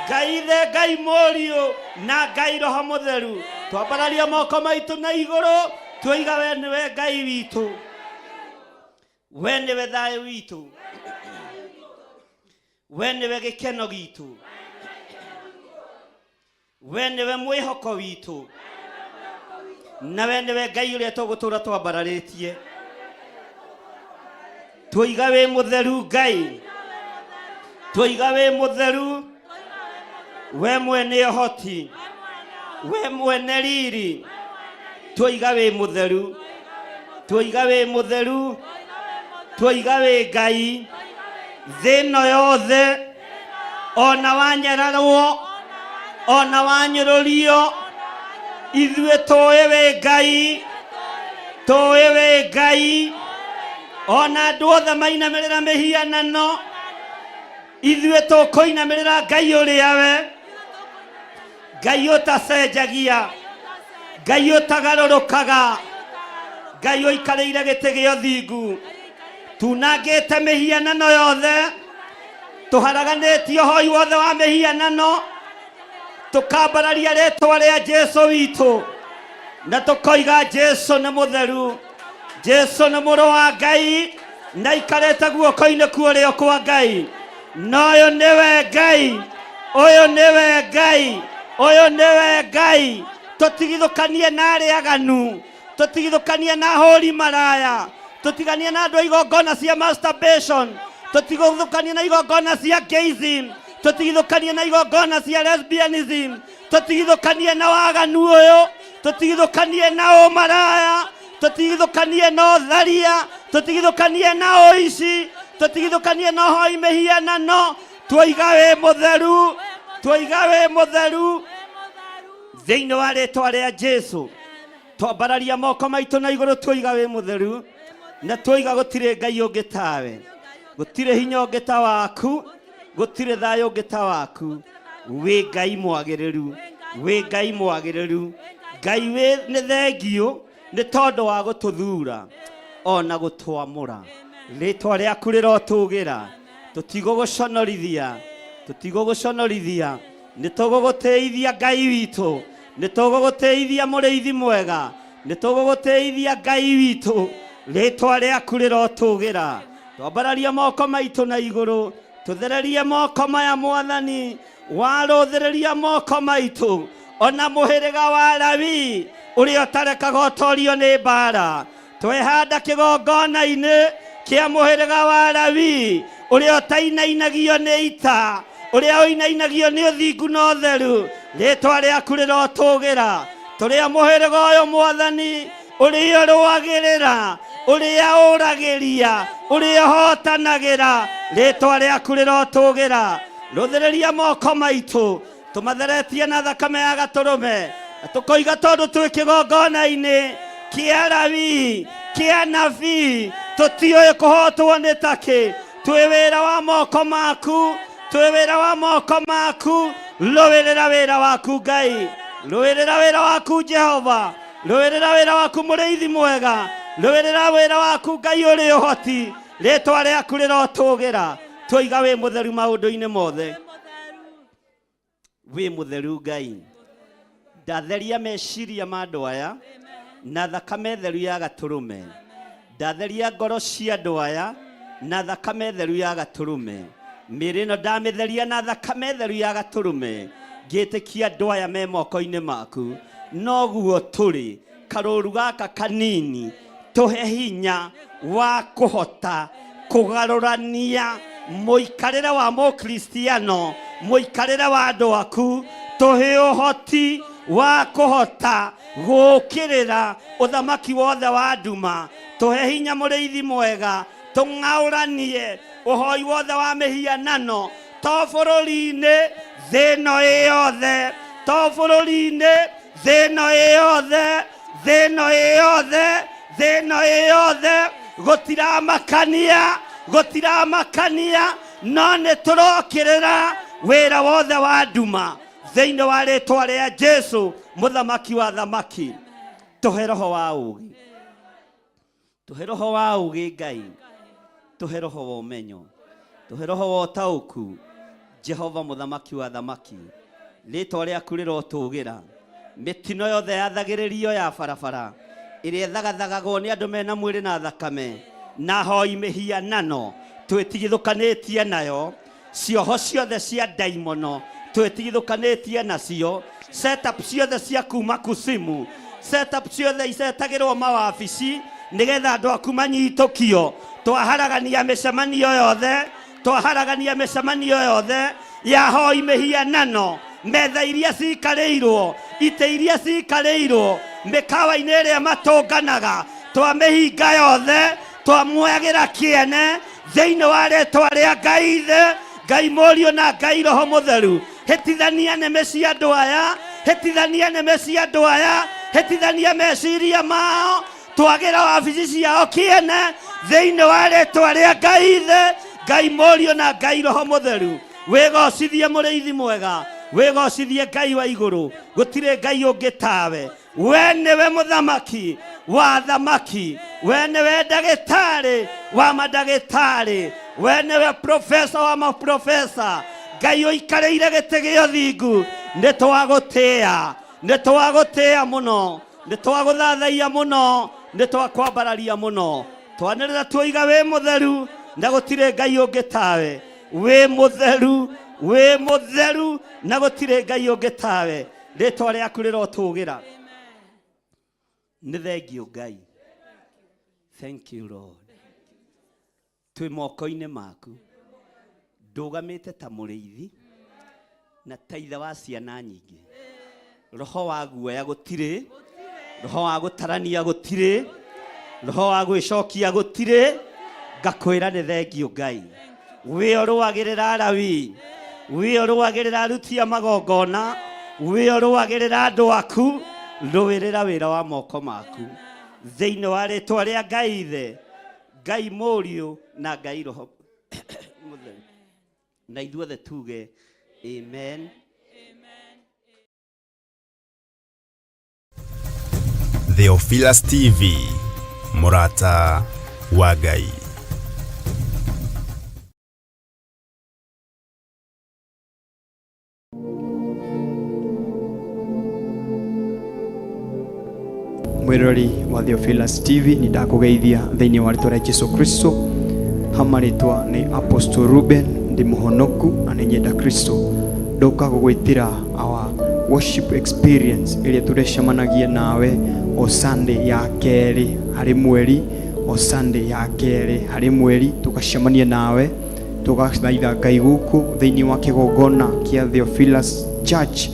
[SPEAKER 6] Ngai Ithe, Ngai Mũriũ na Ngai Roho Mũtheru. Twambararia moko maitũ na igũrũ, twoiga we nĩwe Ngai witũ, we nĩwe thayũ witũ, we nĩwe gĩkeno gitũ, we nĩwe mwĩhoko witũ, na we nĩwe Ngai ũrĩa tũgũtũra twambararĩtie. Twoiga wĩ mũtheru Ngai, twoiga wĩ mũtheru, we mwene ũhoti, we mwene riri, twoiga wĩ mũtheru, twoiga wĩ mũtheru, twoiga wĩ Ngai. Thĩ ĩno yothe ona wanyararwo, ona wanyũrũrio, ithuĩ tũĩ wĩ Ngai, tũĩ wĩ Ngai. Ona andũ othe mainamĩrĩra mĩhianano, ithuĩ tũkũinamĩrĩra Ngai ũrĩa we, Ngai ũtacenjagia, Ngai ũtagarũrũkaga, Ngai ũikarĩire gĩtĩ gĩa ũthingu. Tunangĩte mĩhianano yothe, tũharaganĩtie ũhoi wothe wa mĩhianano, tũkambararia rĩtwa rĩa Jesu witũ, na tũkoiga Jesu nĩ mũtheru, Jesu nĩ mũrũ wa Ngai, na aikarĩte guoko-inĩ kwa ũrĩo kwa Ngai. Na ũyũ nĩwe Ngai, ũyũ nĩwe Ngai, ũyũ nĩwe Ngai. Tũtigithũkanie na arĩa aganu, tũtigithũkanie na ahũri maraya, tũtiganie na andũ a igongona cia masturbation, tũtigithũkanie na igongona cia gayism, Tũtigithũkanie na igongona cia lesbianism. Tũtigithũkanie na waganu ũyũ. Tũtigithũkanie na ũmaraya. Tũtigithũkanie na ũtharia. Tũtigithũkanie na ũici. Tũtigithũkanie na ũhoi mĩhianano. Twoiga wĩ mũtheru. Twoiga wĩ mũtheru. Thĩinĩ wa rĩtwa rĩa Jesu. Twambararia moko maitũ na igũrũ twoiga wĩ mũtheru. Na twoiga gũtirĩ Ngai ũngĩ tawe. Gũtirĩ hinya ũngĩ ta waku. Gũtirĩ thayũ ũngĩ ta waku. Wĩ Ngai mwagĩrĩru. Wĩ Ngai mwagĩrĩru. Ngai wĩ nĩ thengiũ nĩ tondũ wa gũtũthura ona gũtwamũra. Rĩtwa rĩaku rĩrotũgĩra. Tũtigũgũconorithia. Tũtigũgũconorithia. Nĩ tũgũgũtĩithia Ngai witũ. Nĩ tũgũgũtĩithia mũrĩithi mwega. Nĩ tũgũgũtĩithia Ngai witũ. Rĩtwa rĩaku rĩrotũgĩra. Twambararia moko maitũ na igũrũ. Tũthererie moko maya Mwathani. Warũthĩrĩria moko maitũ. Ona mũhĩrĩga wa Lawi ũrĩa ũtarekaga ũtorio nĩ mbara. Twehanda kĩgongona-inĩ kĩa mũhĩrĩga wa Lawi ũrĩa ũtainainagio nĩ ita, ũrĩa ũinainagio nĩ ũthingu na ũtheru. Rĩtwa rĩaku rĩrotũgĩra. Tũrĩa mũhĩrĩga ũyũ Mwathani ũrĩa ũrũagĩrĩra, ũrĩa ũragĩria, ũrĩa ũhotanagĩra. Rĩtwa rĩaku rĩrotũgĩra. Rũthĩrĩria moko maitũ tũmatheretie na thakame ya gatũrũme. Na tũkoiga tondũ twĩ kĩgongona-inĩ kĩa Lawi, kĩa nabii, tũtiũĩ kũhotwo nĩ takĩ. Twĩ wĩra wa moko maku, twĩ wĩra wa moko maku. Rũĩrĩra wĩra waku Ngai, rũĩrĩra wĩra waku Jehova, rũĩrĩra wĩra waku mũrĩithi mwega, rũĩrĩra wĩra waku Ngai ũrĩ ũhoti. Rĩtwa rĩaku rĩrotũgĩra. Twoiga wĩ mũtheru maũndũ-inĩ mothe. Wĩ mũtheru Ngai. Ndatheria meciria ma andũ aya na thakame theru ya gatũrũme. Ndatheria ngoro cia andũ aya na thakame theru ya gatũrũme. Mĩĩrĩ ĩno ndamĩtheria na thakame theru ya gatũrũme. Ngĩtĩkia andũ aya me moko-inĩ maku. Noguo tũrĩ karũru gaka kanini tũhe hinya wa kũhota kũgarũrania mũikarĩre wa mũkristiano, mũikarĩre wa andũ aku. Tũhe ũhoti wa kũhota gũũkĩrĩra ũthamaki wothe wa nduma. Tũhe hinya mũrĩithi mwega, tũng'aũranie ũhoi wothe wa mĩhianano to bũrũri-inĩ, thĩ ĩno ĩ yothe, to bũrũri-inĩ, thĩ ĩno ĩ yothe, thĩ ĩno ĩ yothe, thĩ ĩno ĩ yothe. Gũtiramakania, gũtiramakania, no nĩ tũrokĩrĩra wĩra wothe wa nduma thĩinĩ wa rĩtwa rĩa Jesu mũthamaki wa thamaki. Tũhe roho wa ũũgĩ, tũhe roho wa ũũgĩ Ngai, tũhe roho wa ũmenyo, tũhe roho wa ũtaũku. Jehova mũthamaki wa thamaki, rĩtwa rĩaku rĩrotũgĩra. Mĩtino yothe yathagĩrĩrio ya barabara ĩrĩa ĩthagathagagwo nĩ andũ mena mwĩrĩ na thakame na hoi mĩhianano twĩtigithũkanĩtie nayo. Cioho ciothe cia ndaimono twĩtigithũkanĩtie nacio. Setup ciothe cia kuma kusimu, setup ciothe icetagĩrwo mawabici nĩgetha andũ aku manyitũkio. Twaharagania mĩcemanio yothe, twaharagania mĩcemanio yothe ya hoi mĩhianano, metha iria cikarĩirwo, itĩ iria cikarĩirwo, mĩkawa-inĩ ĩrĩa matũnganaga, twamĩhinga yothe, twamuoyagĩra kĩene thĩinĩ wa rĩtwa rĩa Ngai Ithe, Ngai Mũriũ na Ngai Roho Mũtheru. Hĩtithania nĩmĩ cia andũ aya, hĩtithania nĩmĩ cia andũ aya, hĩtithania meciria mao, twagĩra wabici ciao kĩene thĩinĩ wa rĩtwa rĩa Ngai Ithe, Ngai Mũriũ na Ngai Roho Mũtheru. Wĩgocithie mũrĩithi mwega, wĩgocithie Ngai wa igũrũ, gũtirĩ Ngai ũngĩ tawe. We nĩwe mũthamaki wa thamaki, we nĩwe ndagĩtarĩ wa mandagĩtarĩ, we nĩwe profesa wa maprofesa. Ngai ũikarĩire gĩtĩ gĩa ũthingu, nĩ twagũtĩĩa, nĩ twagũtĩĩa mũno, nĩ twagũthathaiya mũno, nĩ twakwambararia mũno. Twanĩrĩra tuoiga wĩ mũtheru na gũtirĩ Ngai ũngĩ tawe. Wĩ mũtheru, wĩ mũtheru na gũtirĩ Ngai ũngĩ tawe. Rĩtwa rĩaku rĩrotũgĩra. Nĩ thengiũ Ngai. Thank you Lord. Twĩ moko-inĩ maku. Ndũgamĩte ta mũrĩithi. Na ta ithe wa ciana nyingĩ. Roho wa guoya gũtirĩ, roho wa gũtarania gũtirĩ, roho wa gwĩcokia gũtirĩ. Ngakwĩra nĩ thengio Ngai. Wĩ ũrũagĩrĩra Alawi, wĩ ũrũagĩrĩra aruti a magongona, wĩ ũrũagĩrĩra andũ aku, rũĩrĩra wĩra wa moko maku. Thĩinĩ wa rĩtwa rĩa Ngai Ithe, Ngai Mũriũ na Ngai Roho Mũtheru. Na ithuothe tuge amen.
[SPEAKER 1] Theophilus TV, mũrata wa Ngai.
[SPEAKER 8] Mwirori wa Theophilus TV, nĩ ndakũgeithia thĩinĩ wa rĩtwa rĩa Jesu Kristo. Hama rĩtwa nĩ Apostle Ruben, ndĩ mũhonoku na nĩ nyenda Kristo. Ndoka gũgwĩtĩra our worship experience ĩrĩa tũrecemanagia nawe o Sunday ya kerĩ harĩ mweri, o Sunday ya kerĩ harĩ mweri tũgacemania nawe tũgathaitha Ngai gũkũ thĩinĩ wa kĩgongona kĩa Theophilus Church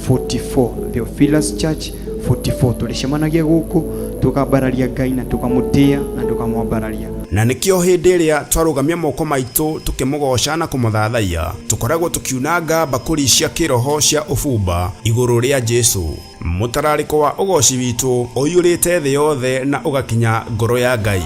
[SPEAKER 8] 44, Theophilus Church 44. Tũrĩcemanagia gũkũ tũkambararia Ngai na tũkamũtĩa na tũkamwambararia.
[SPEAKER 1] Na nĩkĩo hĩndĩ ĩrĩa twarũgamia moko maitũ tũkĩmũgoca na kũmũthathaiya, tũkoragwo tũkiunanga mbakũri cia kĩroho cia ũbumba igũrũ rĩa Jesu. Mũtararĩko wa ũgoci witũ ũiyũrĩte thĩ yothe na ũgakinya ngoro ya Ngai.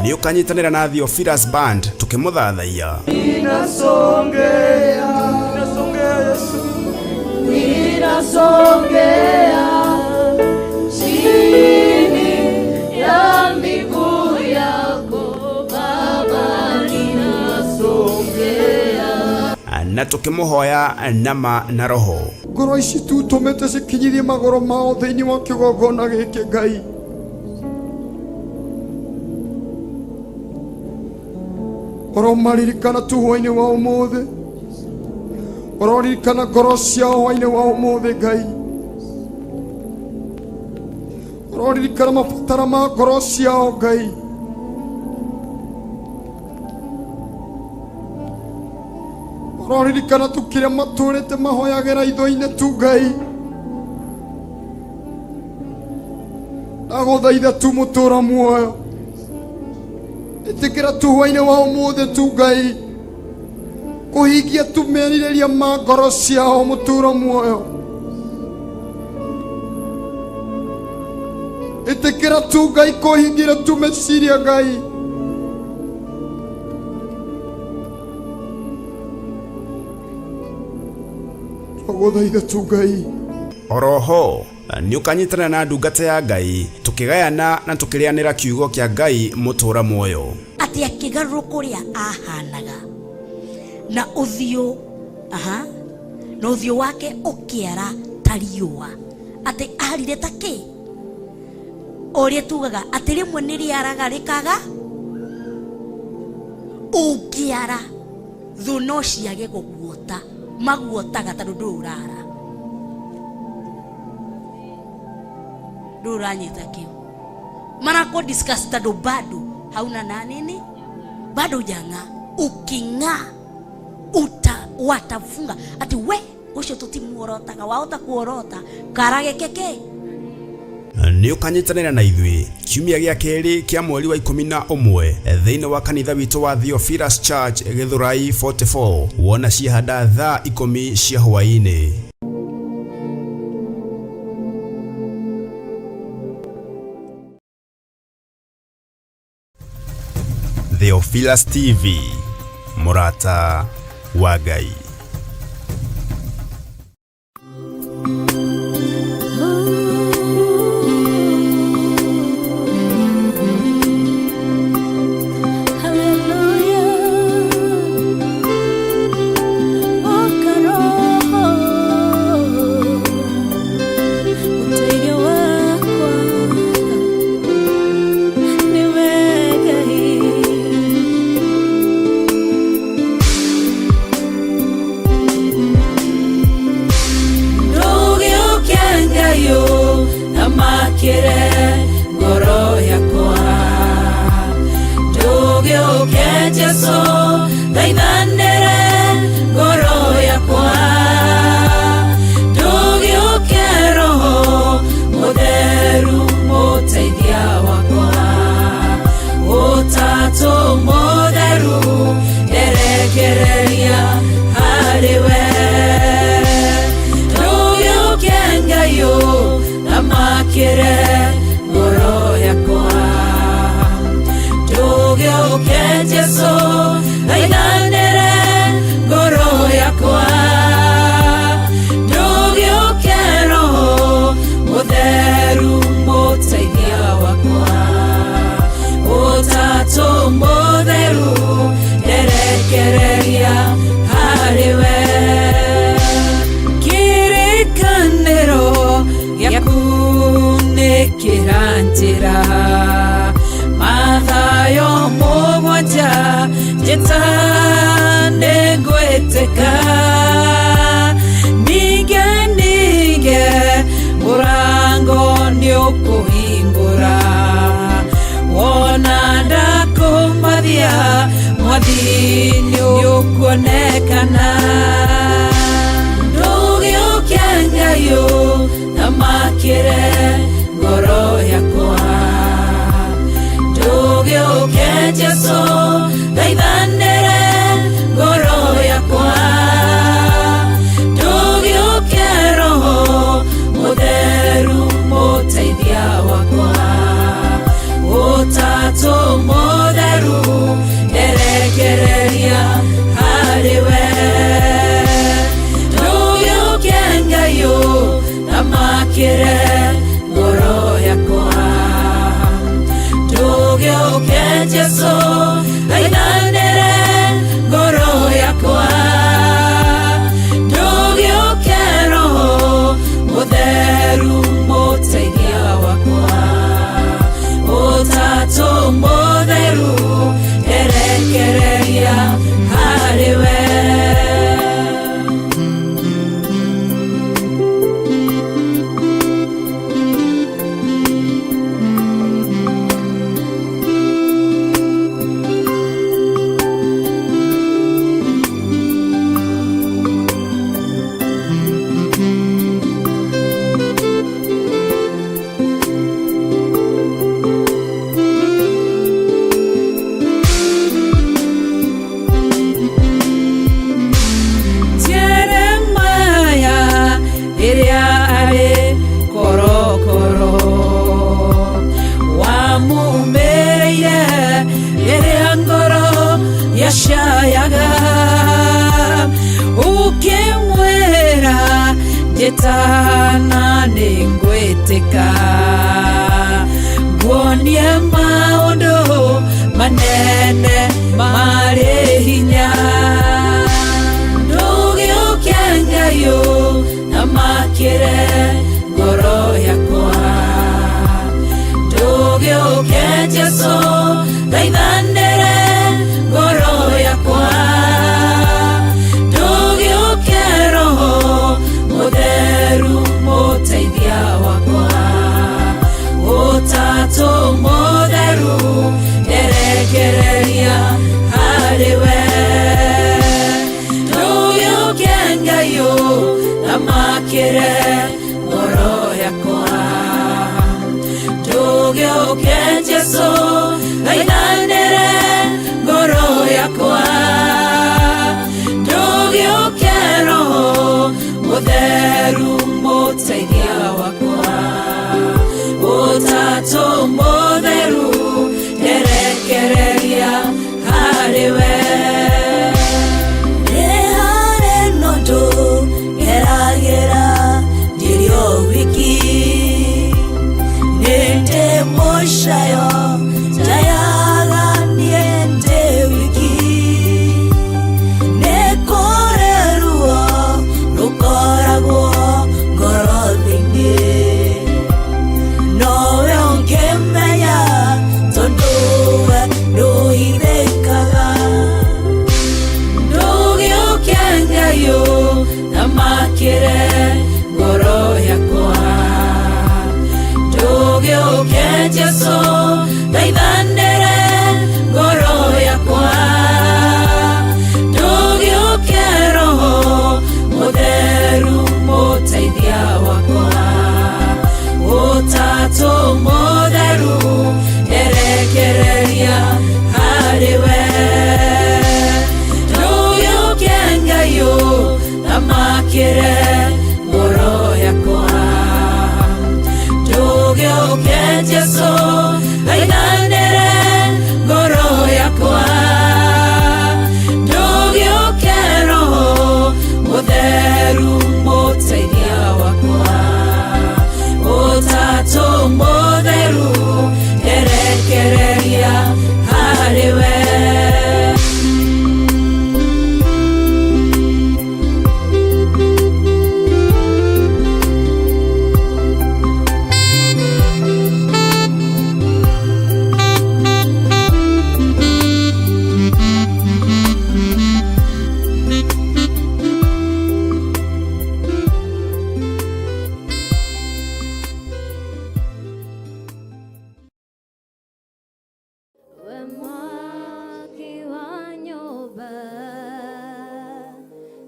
[SPEAKER 1] Nĩ ũkanyitanĩra na Theophilus Band tũkĩmũthathaiya.
[SPEAKER 7] Ninasongea, ninasongea Yesu,
[SPEAKER 5] ninasongea chini ya miguu yako Baba, ninasongea.
[SPEAKER 1] Na tũkĩmũhoya nama na roho.
[SPEAKER 8] Ngoro ici tutũmĩte cikinyithie magũrũ mao thĩinĩ wa kĩgongona gĩkĩ Ngai. Ũromaririkana tu hwainĩ wa ũmũthĩ, ũroririkana ngoro ciao hwainĩ wa ũmũthĩ Ngai. Ũroririkana mabatara ma ngoro ciao Ngai. Ũroririkana tu kĩrĩa matũrĩte mahoyagĩra itho-inĩ tu Ngai. Ndagũthaitha tu mũtũra muoyo, ĩtĩkĩra tu hwainĩ wa ũmũthĩ tu Ngai kũhingia tu merirĩria ma ngoro ciao mũtũra muoyo. Ĩtĩkĩra tu Ngai kũhingira tu meciria Ngai. Ndagũthaitha tu Ngai.
[SPEAKER 1] Oroho nĩ ũkanyitanĩra na ndungata ya Ngai tũkĩgayana na tũkĩrĩanĩra kiugo kĩa Ngai mũtũra muoyo.
[SPEAKER 9] Atĩ akĩgarũrũka ũrĩa ahanaga na ũthiũ, aha, na ũthiũ wake ũkĩara ta riũa, atĩ arire ta kĩ ũrĩa tugaga atĩ rĩmwe nĩ rĩaraga rĩkaga ũngĩara thũ no ciage gũguota, maguotaga tondũ ndũrĩ ũrara, ndũrĩ ũranyita kĩu, marako discuss tondũ bado hauna na nini, bado hujang'aa. Uking'aa watafunga ati we ucio tutimuorotaga, wahota kuorota karage keke.
[SPEAKER 1] Nĩ ũkanyitanĩra na ithuĩ kiumia gĩa kerĩ kĩa mweri wa 11 thĩinĩ wa kanitha witũ wa Theophilus Church Gĩthũrai 44, wona ciahanda thaa 10 cia hwaĩ-inĩ. Theophilus TV, mũrata wa Ngai.
[SPEAKER 3] thamakĩre ngoro yakwa. Ndũgĩũke Jesũ, thaithanĩre ngoro yakwa. Ndũgĩũke Roho Mũtheru mũteithia wakwa. Ũtatũ Mũtheru nderekereria harĩ we. Ndũgĩũke Ngai ũthamakĩre ngoro yakwa. Ndũgĩũke Jesũ, thaithanĩre ngoro yakwa. Ndũgĩũke Roho Mũtheru mũteithia wakwa. Ũtatũ Mũtheru nderekereria harĩ we. Kĩrĩkanĩro gĩaku nĩ kĩranjĩra Mathayo 7 njĩta nĩngwĩtĩka. Ninge ninge mũrango nĩũkũhingũra. Wona ndakũmathia mwathi nĩũkuonekana. Ndũgĩũke Ngai ũthamakĩre ngoro yakwa. Ndũgĩũke Jesũ, thaithanĩre ngoro yakwa. Ndũgĩũke Roho Mũtheru mũteithia wakwa. Ũtatũ Mũtheru nderekereria harĩ we. Ndũgĩũke Ngai ũthamakĩre ngoro yakwa. Ndũgĩũke Jesũ, thaithanĩre ngoro yakwa. Ndũgĩũke Roho Mũtheru mũteithia wakwa. Ũtatũ Mũtheru nderekereria harĩ we. Jeremaya rĩrĩa arĩ korokoro wamumĩrĩire rĩrĩa ngoro yacayaga ũkĩmwĩra njĩtana nĩngwĩtĩka nguonie maũndũ manene marĩ hinya. Ndũgĩũke Ngai ũthamakĩre ngoro yakwa. Ndũgĩũke Jesũ, thaithanĩre ngoro yakwa. Ndũgĩũke Roho Mũtheru mũteithia wakwa. Ũtatũ Mũtheru nderekereria harĩ we. Ndũgĩũke Ngai ũthamakĩre ngoro yakwa. Ndũgĩũke Jesũ, thaithanĩre ngoro yakwa. Ndũgĩũke Roho Mũtheru mũteithia wakwa. Ũtatũ Mũtheru nderekereria harĩ we.
[SPEAKER 9] Nĩ harĩ na ũndũ ngeragĩra ndĩrĩ o wiki. Nĩ ndĩ mũcayo njayaga niĩ ndĩ wiki. Nĩ kũrĩ ruo rũkoragwo ngoro thĩinĩ. Nowe ũngĩmenya tondũ we ndũhithĩkaga.
[SPEAKER 3] Ndũgĩũke Ngai ũthamakĩre ngoro yakwa. Ndũgĩũkĩre ngoro yakwa Ndũgĩũke Jesũ Thaithanĩre ngoro yakwa Ndũgĩũke Roho Mũtheru mũteithia wakwa Ũtatũ mũtheru nderekereria harĩ we.
[SPEAKER 5] We mwaki wa nyũmba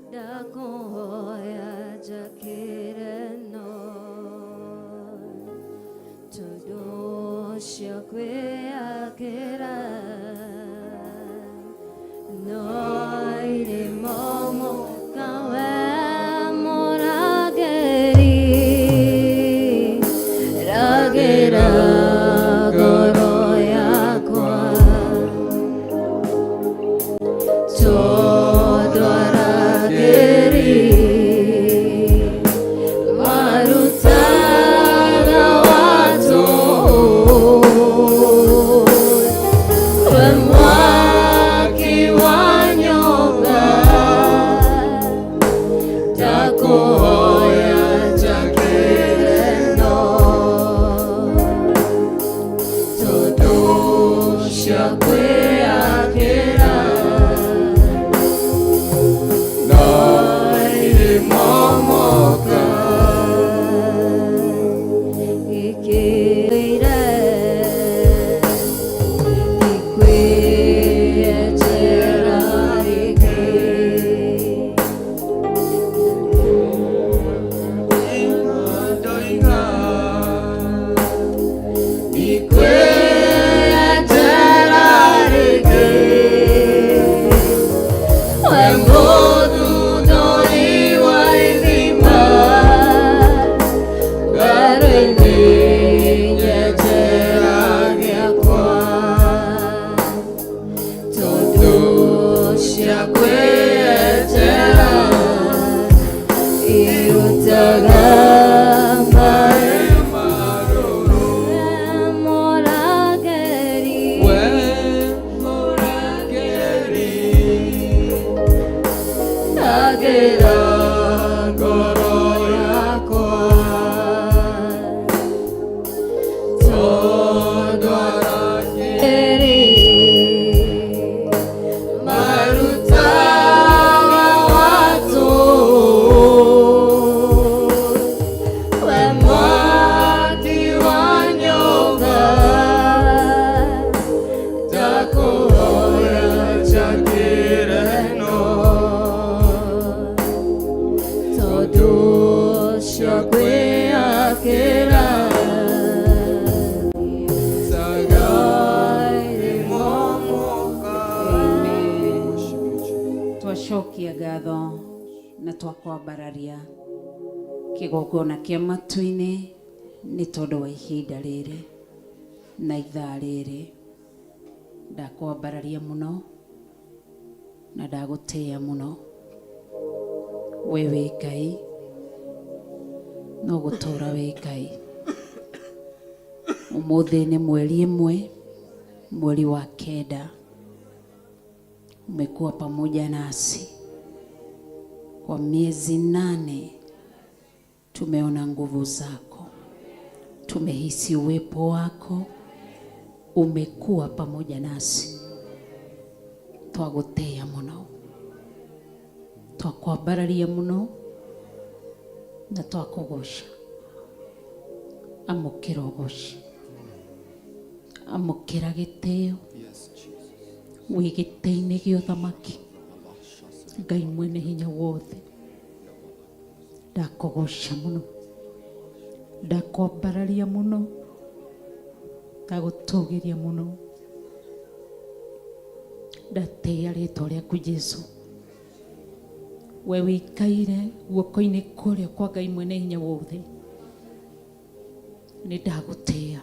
[SPEAKER 5] ndakũhoya njakĩre no tondũ ũcio kwĩyakĩra no irĩmo mũkawe mũrangĩri ragĩra ngoro yakwa tondũ arangĩri marutaga watũ we mwaki wa nyũmba ndakũhoya njakĩre no tondũ cia kwĩyakĩra no irĩmomoka gĩkĩire ikwĩyenjera rĩngĩ. Ikwĩyenjera rĩngĩ we mũthundũri wa ithima werũ-inĩ nyenjera gĩakwa tondũ cia kwĩyenjera irutaga maĩ mũrangĩri agĩra ngoro yakwa tondũ arangĩri marutaga watũ we mwaki wa nyũmba ndakũhoya njakĩre no tondũ cia kwĩyakĩra
[SPEAKER 4] Twacokia ngatho na twakwambararia kĩgongona kĩa matu-inĩ nĩ tondũ wa ihinda rĩrĩ na ithaa rĩrĩ. Ndakwambararia mũno na ndagũtĩĩa mũno. We wĩ Ngai, no gũtũũra wĩ Ngai. Ũmũthĩ nĩ mweri ĩmwe, mweri wa kenda. Umekuwa pamoja nasi kwa miezi 8. Tumeona nguvu zako, tumehisi uwepo wako, umekuwa pamoja nasi. Twagũtĩĩa mũno, twakwambararia mũno na twakũgoca. Amũkĩra ũgoci, amũkĩra gĩtĩo, wĩ gĩtĩ-inĩ gĩa ũthamaki. Ngai mwene hinya wothe, ndakũgoca mũno, ndakwambararia mũno, ndagũtũgĩria mũno, ndatĩĩa rĩtwa rĩaku Jesũ. We wĩikaire guoko-inĩ kũrĩa kwa Ngai mwene hinya wothe, nĩ ndagũtĩĩa,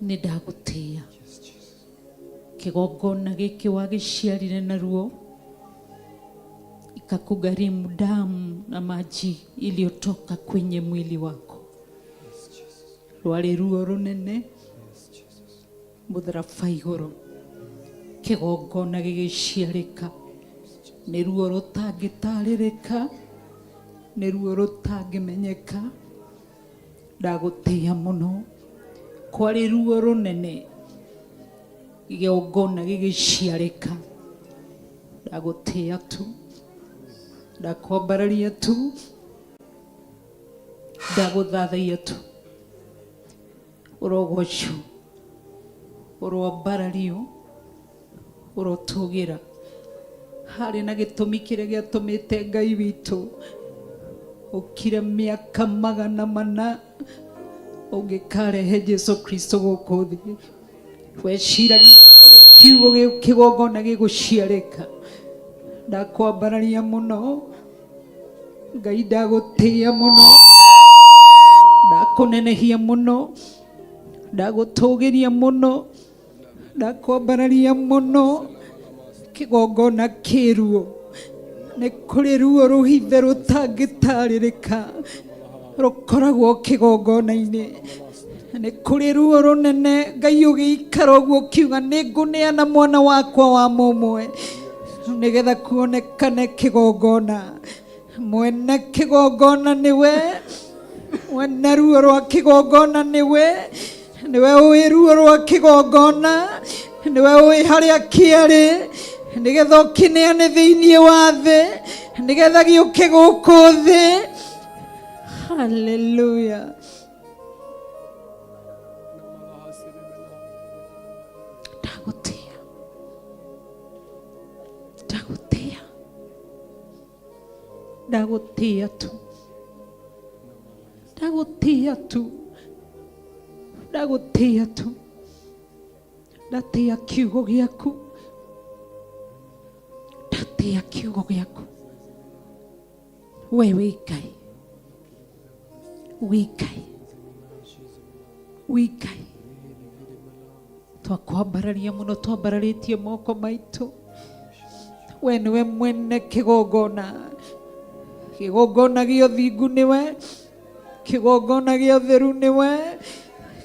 [SPEAKER 4] nĩ ndagũtĩĩa. Kĩgongona gĩkĩ wagĩciarire naruo, ikakugharimu damu na maji iliyotoka kwenye mwili wako. Rwarĩ ruo rũnene mũtharaba igũrũ, kĩgongona gĩgĩciarĩka. Nĩ ruo rũtangĩtarĩrĩka, nĩ ruo rũtangĩmenyeka. Ndagũtĩĩa mũno. Kwarĩ ruo rũnene, kĩgongona gĩgĩciarĩka. Ndagũtĩĩa tu, ndakwambararia tu, ndagũthathaiya tu. Ũrogocwo, ũroambarario, ũrotũgĩra. Harĩ na gĩtũmi kĩrĩa gĩatũmĩte Ngai witũ ũkire mĩaka 400 ũngĩkarehe Jesu Kristo gũkũ thĩ. Weciragia ũrĩa kiugo kĩgongona gĩgũciarĩka. Ndakwambararia mũno Ngai, ndagũtĩĩa mũno, ndakũnenehia mũno, ndagũtũgĩria mũno, ndakwambararia mũno. Kĩgongona kĩruo, nĩ kũrĩ ruo rũhithe rũtangĩtarĩrĩka rũkoragwo kĩgongona-inĩ. Nĩ kũrĩ ruo rũnene Ngai ũgĩikara ũguo ũkiuga nĩ ngũneana mwana wakwa wa mũmwe nĩgetha kuonekane kĩgongona. Mwene kĩgongona nĩwe, mwene ruo rwa kĩgongona nĩwe, nĩwe ũĩ ruo rwa kĩgongona, nĩwe ũĩ harĩa kĩarĩ, nĩgetha ũkĩneane thĩinĩ wa thĩ, nĩgetha gĩũke gũkũ thĩ. Haleluya. Ndagũtĩĩa, ndagũtĩĩa, ndagũtĩĩa tu, ndagũtĩĩa tu, ndagũtĩĩa tu. Ndatĩĩa kiugo gĩaku, ndatĩĩa kiugo gĩaku. We wĩ Ngai, wĩ Ngai, wĩ Ngai. Twakwambararia mũno, twambararĩtie moko maitũ. We nĩwe mwene kĩgongona, kĩgongona gĩa ũthingu nĩwe, kĩgongona gĩa ũtheru nĩwe,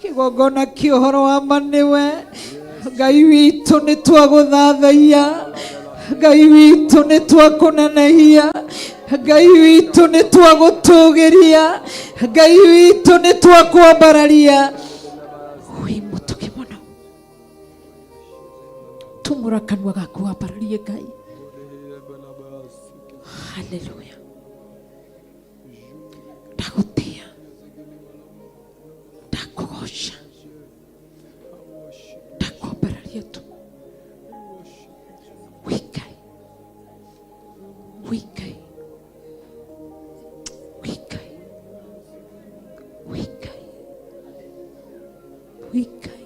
[SPEAKER 4] kĩgongona kĩa ũhoro wa ma nĩwe. Ngai witũ nĩ twagũthathaiya, Ngai witũ nĩ twakũnenehia, Ngai witũ nĩ twagũtũgĩria, Ngai witũ nĩ twakwambararia. Wĩ mũtugi mũno, tumũra kanua gaku wambararie Ngai. Haleluya. Ndagũtĩĩa, ndakũgoca, ndakwambararia tu. Wĩ Ngai, wĩ Ngai, wĩ Ngai, wĩ Ngai, wĩ Ngai,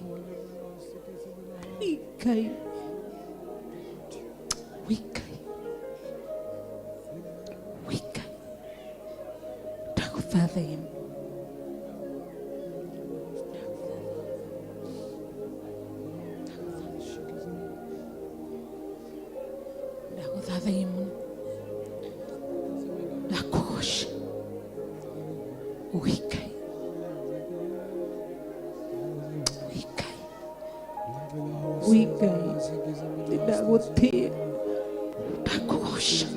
[SPEAKER 4] wĩ Ngai, wĩ Ngai, wĩ Ngai. Ndagũthathaiya. Ndagũthathaiya mũno, ndakũgoca. Wĩ Ngai, wĩ Ngai, wĩ Ngai. Ndagũtĩĩa, ndakũgoca,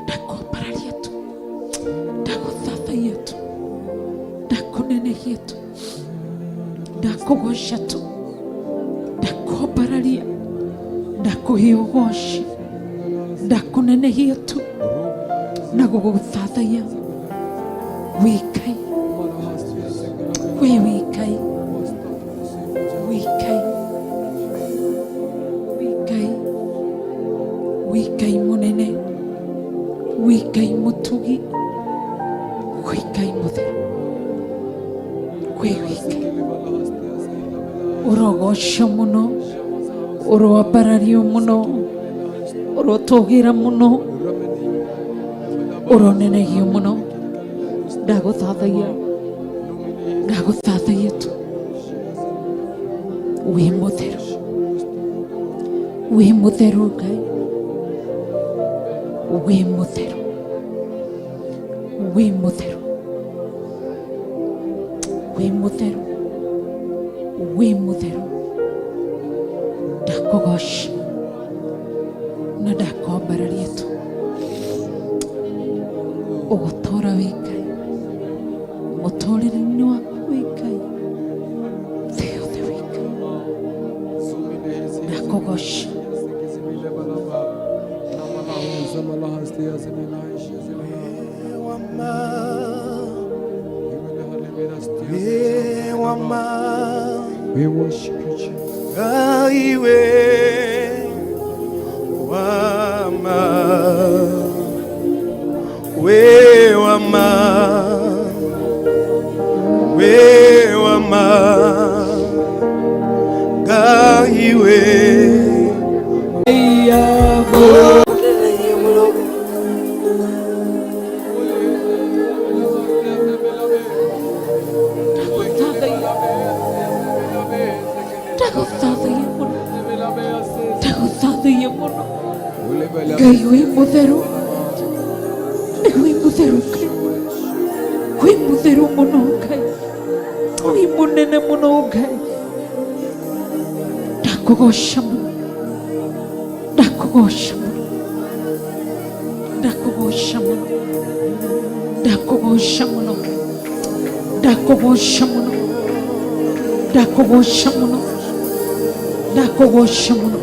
[SPEAKER 4] ndakwambararia tu, ndagũthathaiya tu, ndakũnenehia tu, ndakũgoca tu, ndakwambararia, ndakũhe ũgoci, ndakũnenehia tu na gũgũthathaiya. Wĩ Ngai, we wĩ Ngai, wĩ Ngai, wĩ Ngai, wĩ Ngai mũnene, wĩ Ngai mũtugi, wĩ Ngai mũtheru, we wĩ Ngai. Ũrogocwo mũno, ũroambarario mũno. Ũrotũgĩra mũno, ũronenegio mũno. Ndagũthathaiya, ndagũthathaiya tu. Wĩ mũtheru, wĩ mũtheru Ngai, wĩ mũtheru, wĩ mũtheru, wĩ mũtheru, wĩ mũtheru. Ndakũgoca na ndakwambararia tu. Ũgũtũra wĩ Ngai mũtũrĩre-inĩ waku, wĩ Ngai thĩ yothe, wĩ Ngai. Ndakũgoca.
[SPEAKER 7] We worship you, Jesus.
[SPEAKER 10] Ngai we wama, we wama, we wama, Ngai we.
[SPEAKER 4] Ndagũthathaiya, ndagũthathaiya mũno, ndagũthathaiya mũno. Ngai wĩ mũtheru, nĩ wĩ mũtheru Ngai, wĩ mũtheru mũno Ngai, wĩ mũnene mũno Ngai. Ndakũgoca mũno, ndakũgoca mũno, ndakũgoca mũno, ndakũgoca mũno, ndakũgoca mũno, ndakũgoca mũno, ndakũgoca mũno,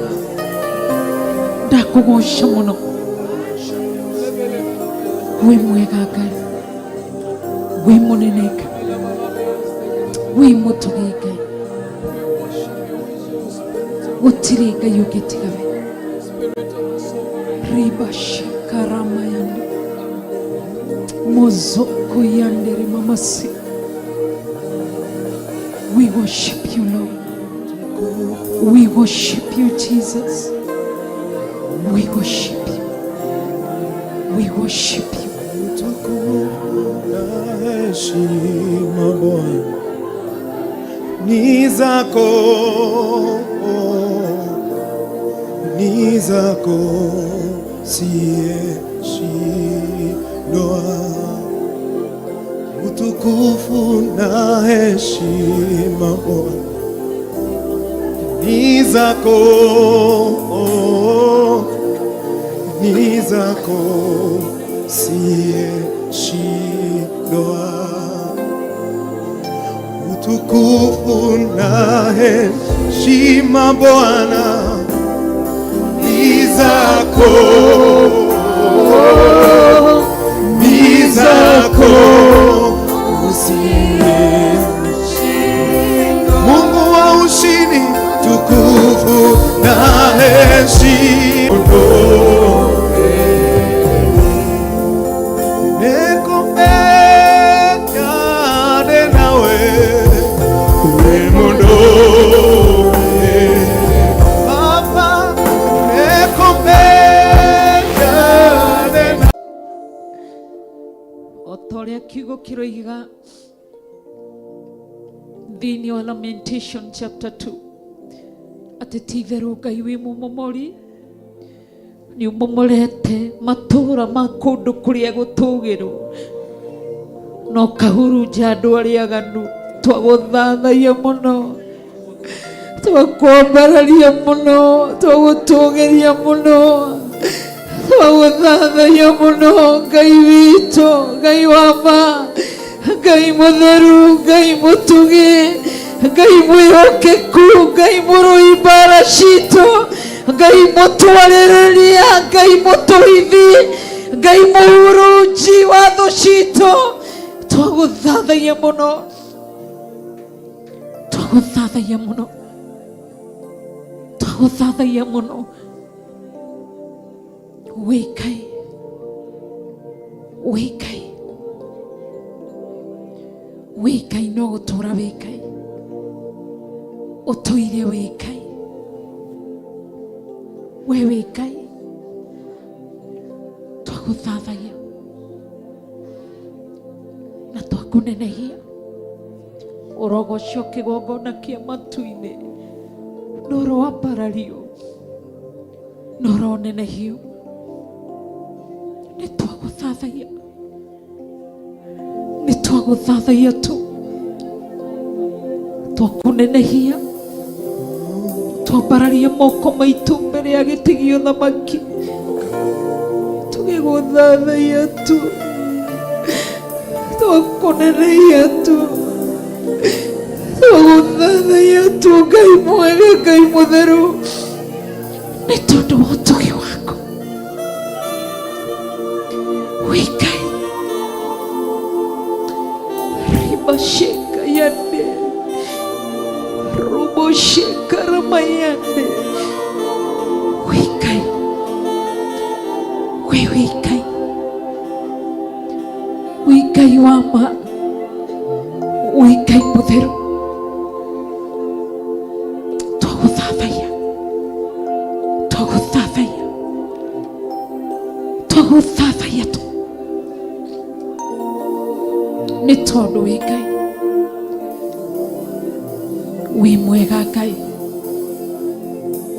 [SPEAKER 4] ndakũgoca mũno. Wĩ mwega Ngai, wĩ mũnene Ngai, wĩ mũtugi Ngai. Gũtirĩ Ngai ũngĩ tiga we. Riba shikarama yande mozoko yandere mamasi. We worship you, Lord. We worship you, Jesus. We worship you. We worship you.
[SPEAKER 10] Na heshima Bwana ni zako, ni zako, siyeshindwa. Utukufu na heshima Bwana ni zako, ni zako, siyeshindwa. Utukufu na heshima Bwana ni zako, ni zako, usiye Mungu wa ushindi, tukufu na heshima. Nĩkũmenyane nawe wĩ mũndũ. Baba, nĩkũmenyane.
[SPEAKER 4] O ta ũrĩa kiugo kĩroiga thĩinĩ wa Lamentation chapter 2 atĩ ti itherũ Ngai wĩ mũmomori, nĩ ũmomorete matũũra ma kũndũ kũrĩa gũtũũgĩru na ũkahurunja andũ arĩa aganu. Twagũthathaiya mũno, twakwambararia mũno, twagũtũgĩria mũno, twagũthathaiya mũno Ngai witũ, Ngai wa ma, Ngai mũtheru, Ngai mũtugi, Ngai mwĩhokeku, Ngai mũrũi mbara citũ, Ngai mũtwarĩrĩria, Ngai mũtũithi, Ngai mũhurunji wa thũ citũ. Twagũthathaiya mũno, twagũthathaiya mũno, twagũthathaiya mũno. Wĩ Ngai, wĩ Ngai, wĩ Ngai, no gũtũra wĩ Ngai, ũtũire wĩ Ngai, we wĩ Ngai.
[SPEAKER 11] Twagũthathaiya na twakũnenehia. Ũrogocio kĩgongona kĩa matu-inĩ, na ũroambarario na ũronenehio. Nĩ twagũthathaiya, nĩ twagũthathaiya tu, twakũnenehia, twambararia moko maitũ mbere ya gĩtĩ gĩa ũthamaki tũgĩgũthathaiya tu, twakũnenehia tu, twagũthathaiya tu. Ngai mwega, Ngai mũtheru, nĩ tondũ wa ũtugi waku wĩ Ngai. Ribasheka yande rubosheka ramayande wĩ Ngai, wĩ wĩ Ngai, wĩ Ngai wa ma, wĩ Ngai mũtheru. Twagũthathaiya, twagũthathaiya, twagũthathaiya tu, nĩ tondũ wĩ Ngai, wĩ mwega Ngai,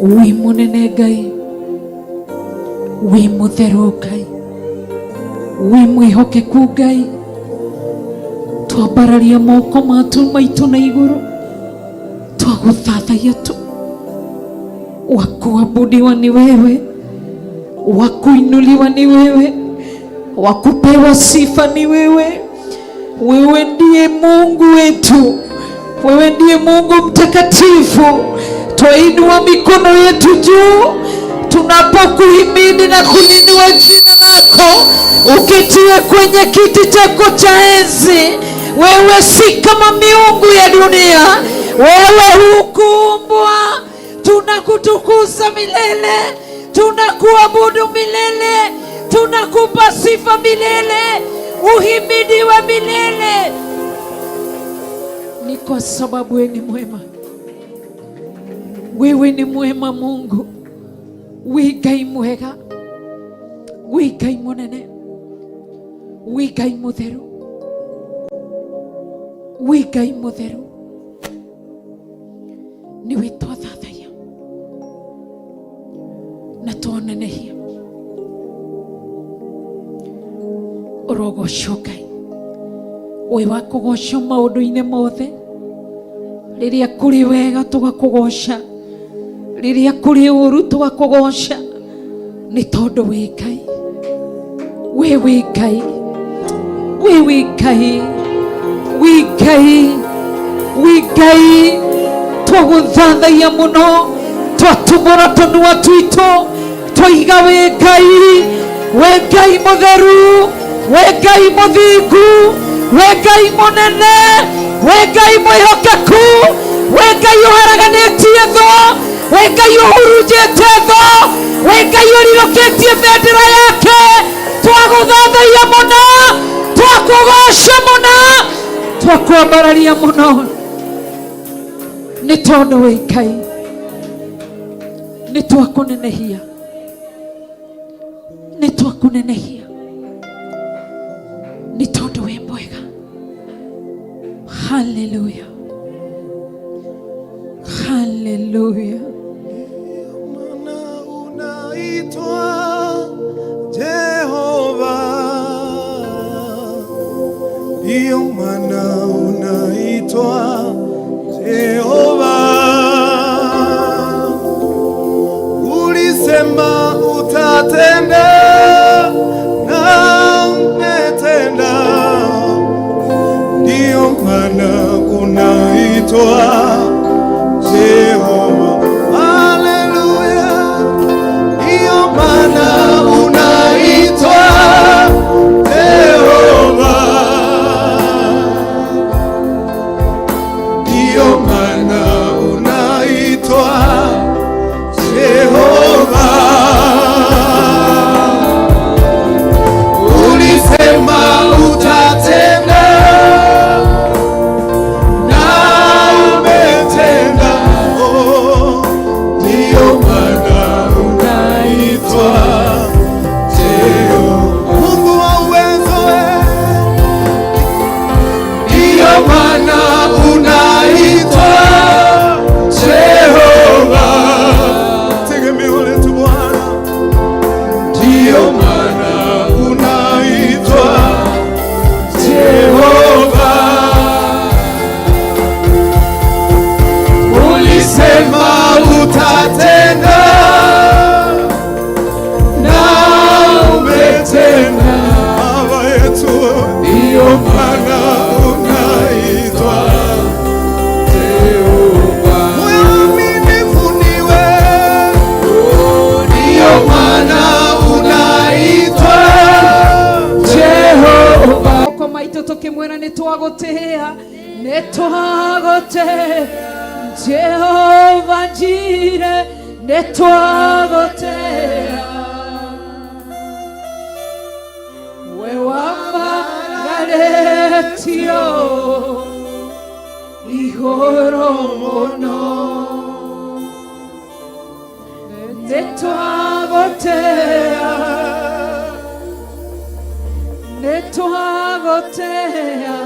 [SPEAKER 11] wĩ mũnene Ngai, wĩ mũtheru Ngai, wĩ mwĩhokeku Ngai. Twambararia moko matu maitũ na igũrũ, twagũthathaiya tu. Wa kuabudiwa ni wewe, wa kuinuliwa ni wewe, wa kupewa sifa ni wewe. Wewe ndiye Mungu wetu, wewe ndiye Mungu mtakatifu. Twainua mikono yetu juu tunapokuhimidi na kulinua jina lako, uketie kwenye kiti chako cha enzi. Wewe si kama miungu ya dunia, wewe hukuumbwa. Tunakutukuza milele, tunakuabudu milele, tunakupa sifa milele, uhimidiwe milele. Ni kwa sababu wewe ni mwema, wewe ni mwema Mungu, wĩ Ngai mwega, wĩ Ngai mũnene, wĩ Ngai mũtheru, wĩ Ngai mũtheru. Nĩwe twathathaiya na twonenehia. Ũrogocwo Ngai, wĩ wa kũgocwo maũndũ-inĩ mothe. Rĩrĩa kũrĩ wega tũgakũgoca, rĩrĩa kũrĩ ũru tũgakũgoca, nĩ tondũ wĩ Ngai, wĩ wĩ Ngai, wĩ wĩ Ngai, wĩ Ngai, wĩ Ngai. Twagũthathaiya mũno, twatumũra tũnua twitũ, twaiga wĩ Ngai, wĩ Ngai mũtheru, wĩ Ngai mũthingu, wĩ Ngai mũnene, wĩ Ngai mwĩhokeku, wĩ Ngai ũharaganĩtie thũ, wĩ Ngai ũhurunjĩte thũ, wĩ Ngai ũrirũkĩtie bendera yake. Twagũthathaiya mũno, twakũgoca mũno, twakwambararia mũno, nĩ tondũ wĩ Ngai. Nĩ twakũnenehia, nĩ twakũnenehia, nĩ tondũ wĩ mwega. Haleluya, haleluya.
[SPEAKER 10] Maana unaitwa Jehova, ndiyo maana unaitwa Jehova. Ulisema utatenda na umetenda, ndiyo maana unaitwa Jehova. Haleluya, ndiyo maana unaitwa Jehova, ndiyo maana unaitwa Jehova. Ulisema utatenda na umetenda. Ndiyo maana unaitwa Jehova. Ulisema utatenda na umetenda. Baba yetu, ndiyo maana unaitwa Jehova. Mwaminifu ni wewe, ndiyo maana unaitwa Jehova.
[SPEAKER 11] Moko maitũ tũkĩmwĩra nĩ twagũtĩa nĩ twagũtĩa Jehova Jire nĩ twagũtĩa we wambararĩtio igũrũ mũno nĩ twagũtĩa nĩ twagũtĩa.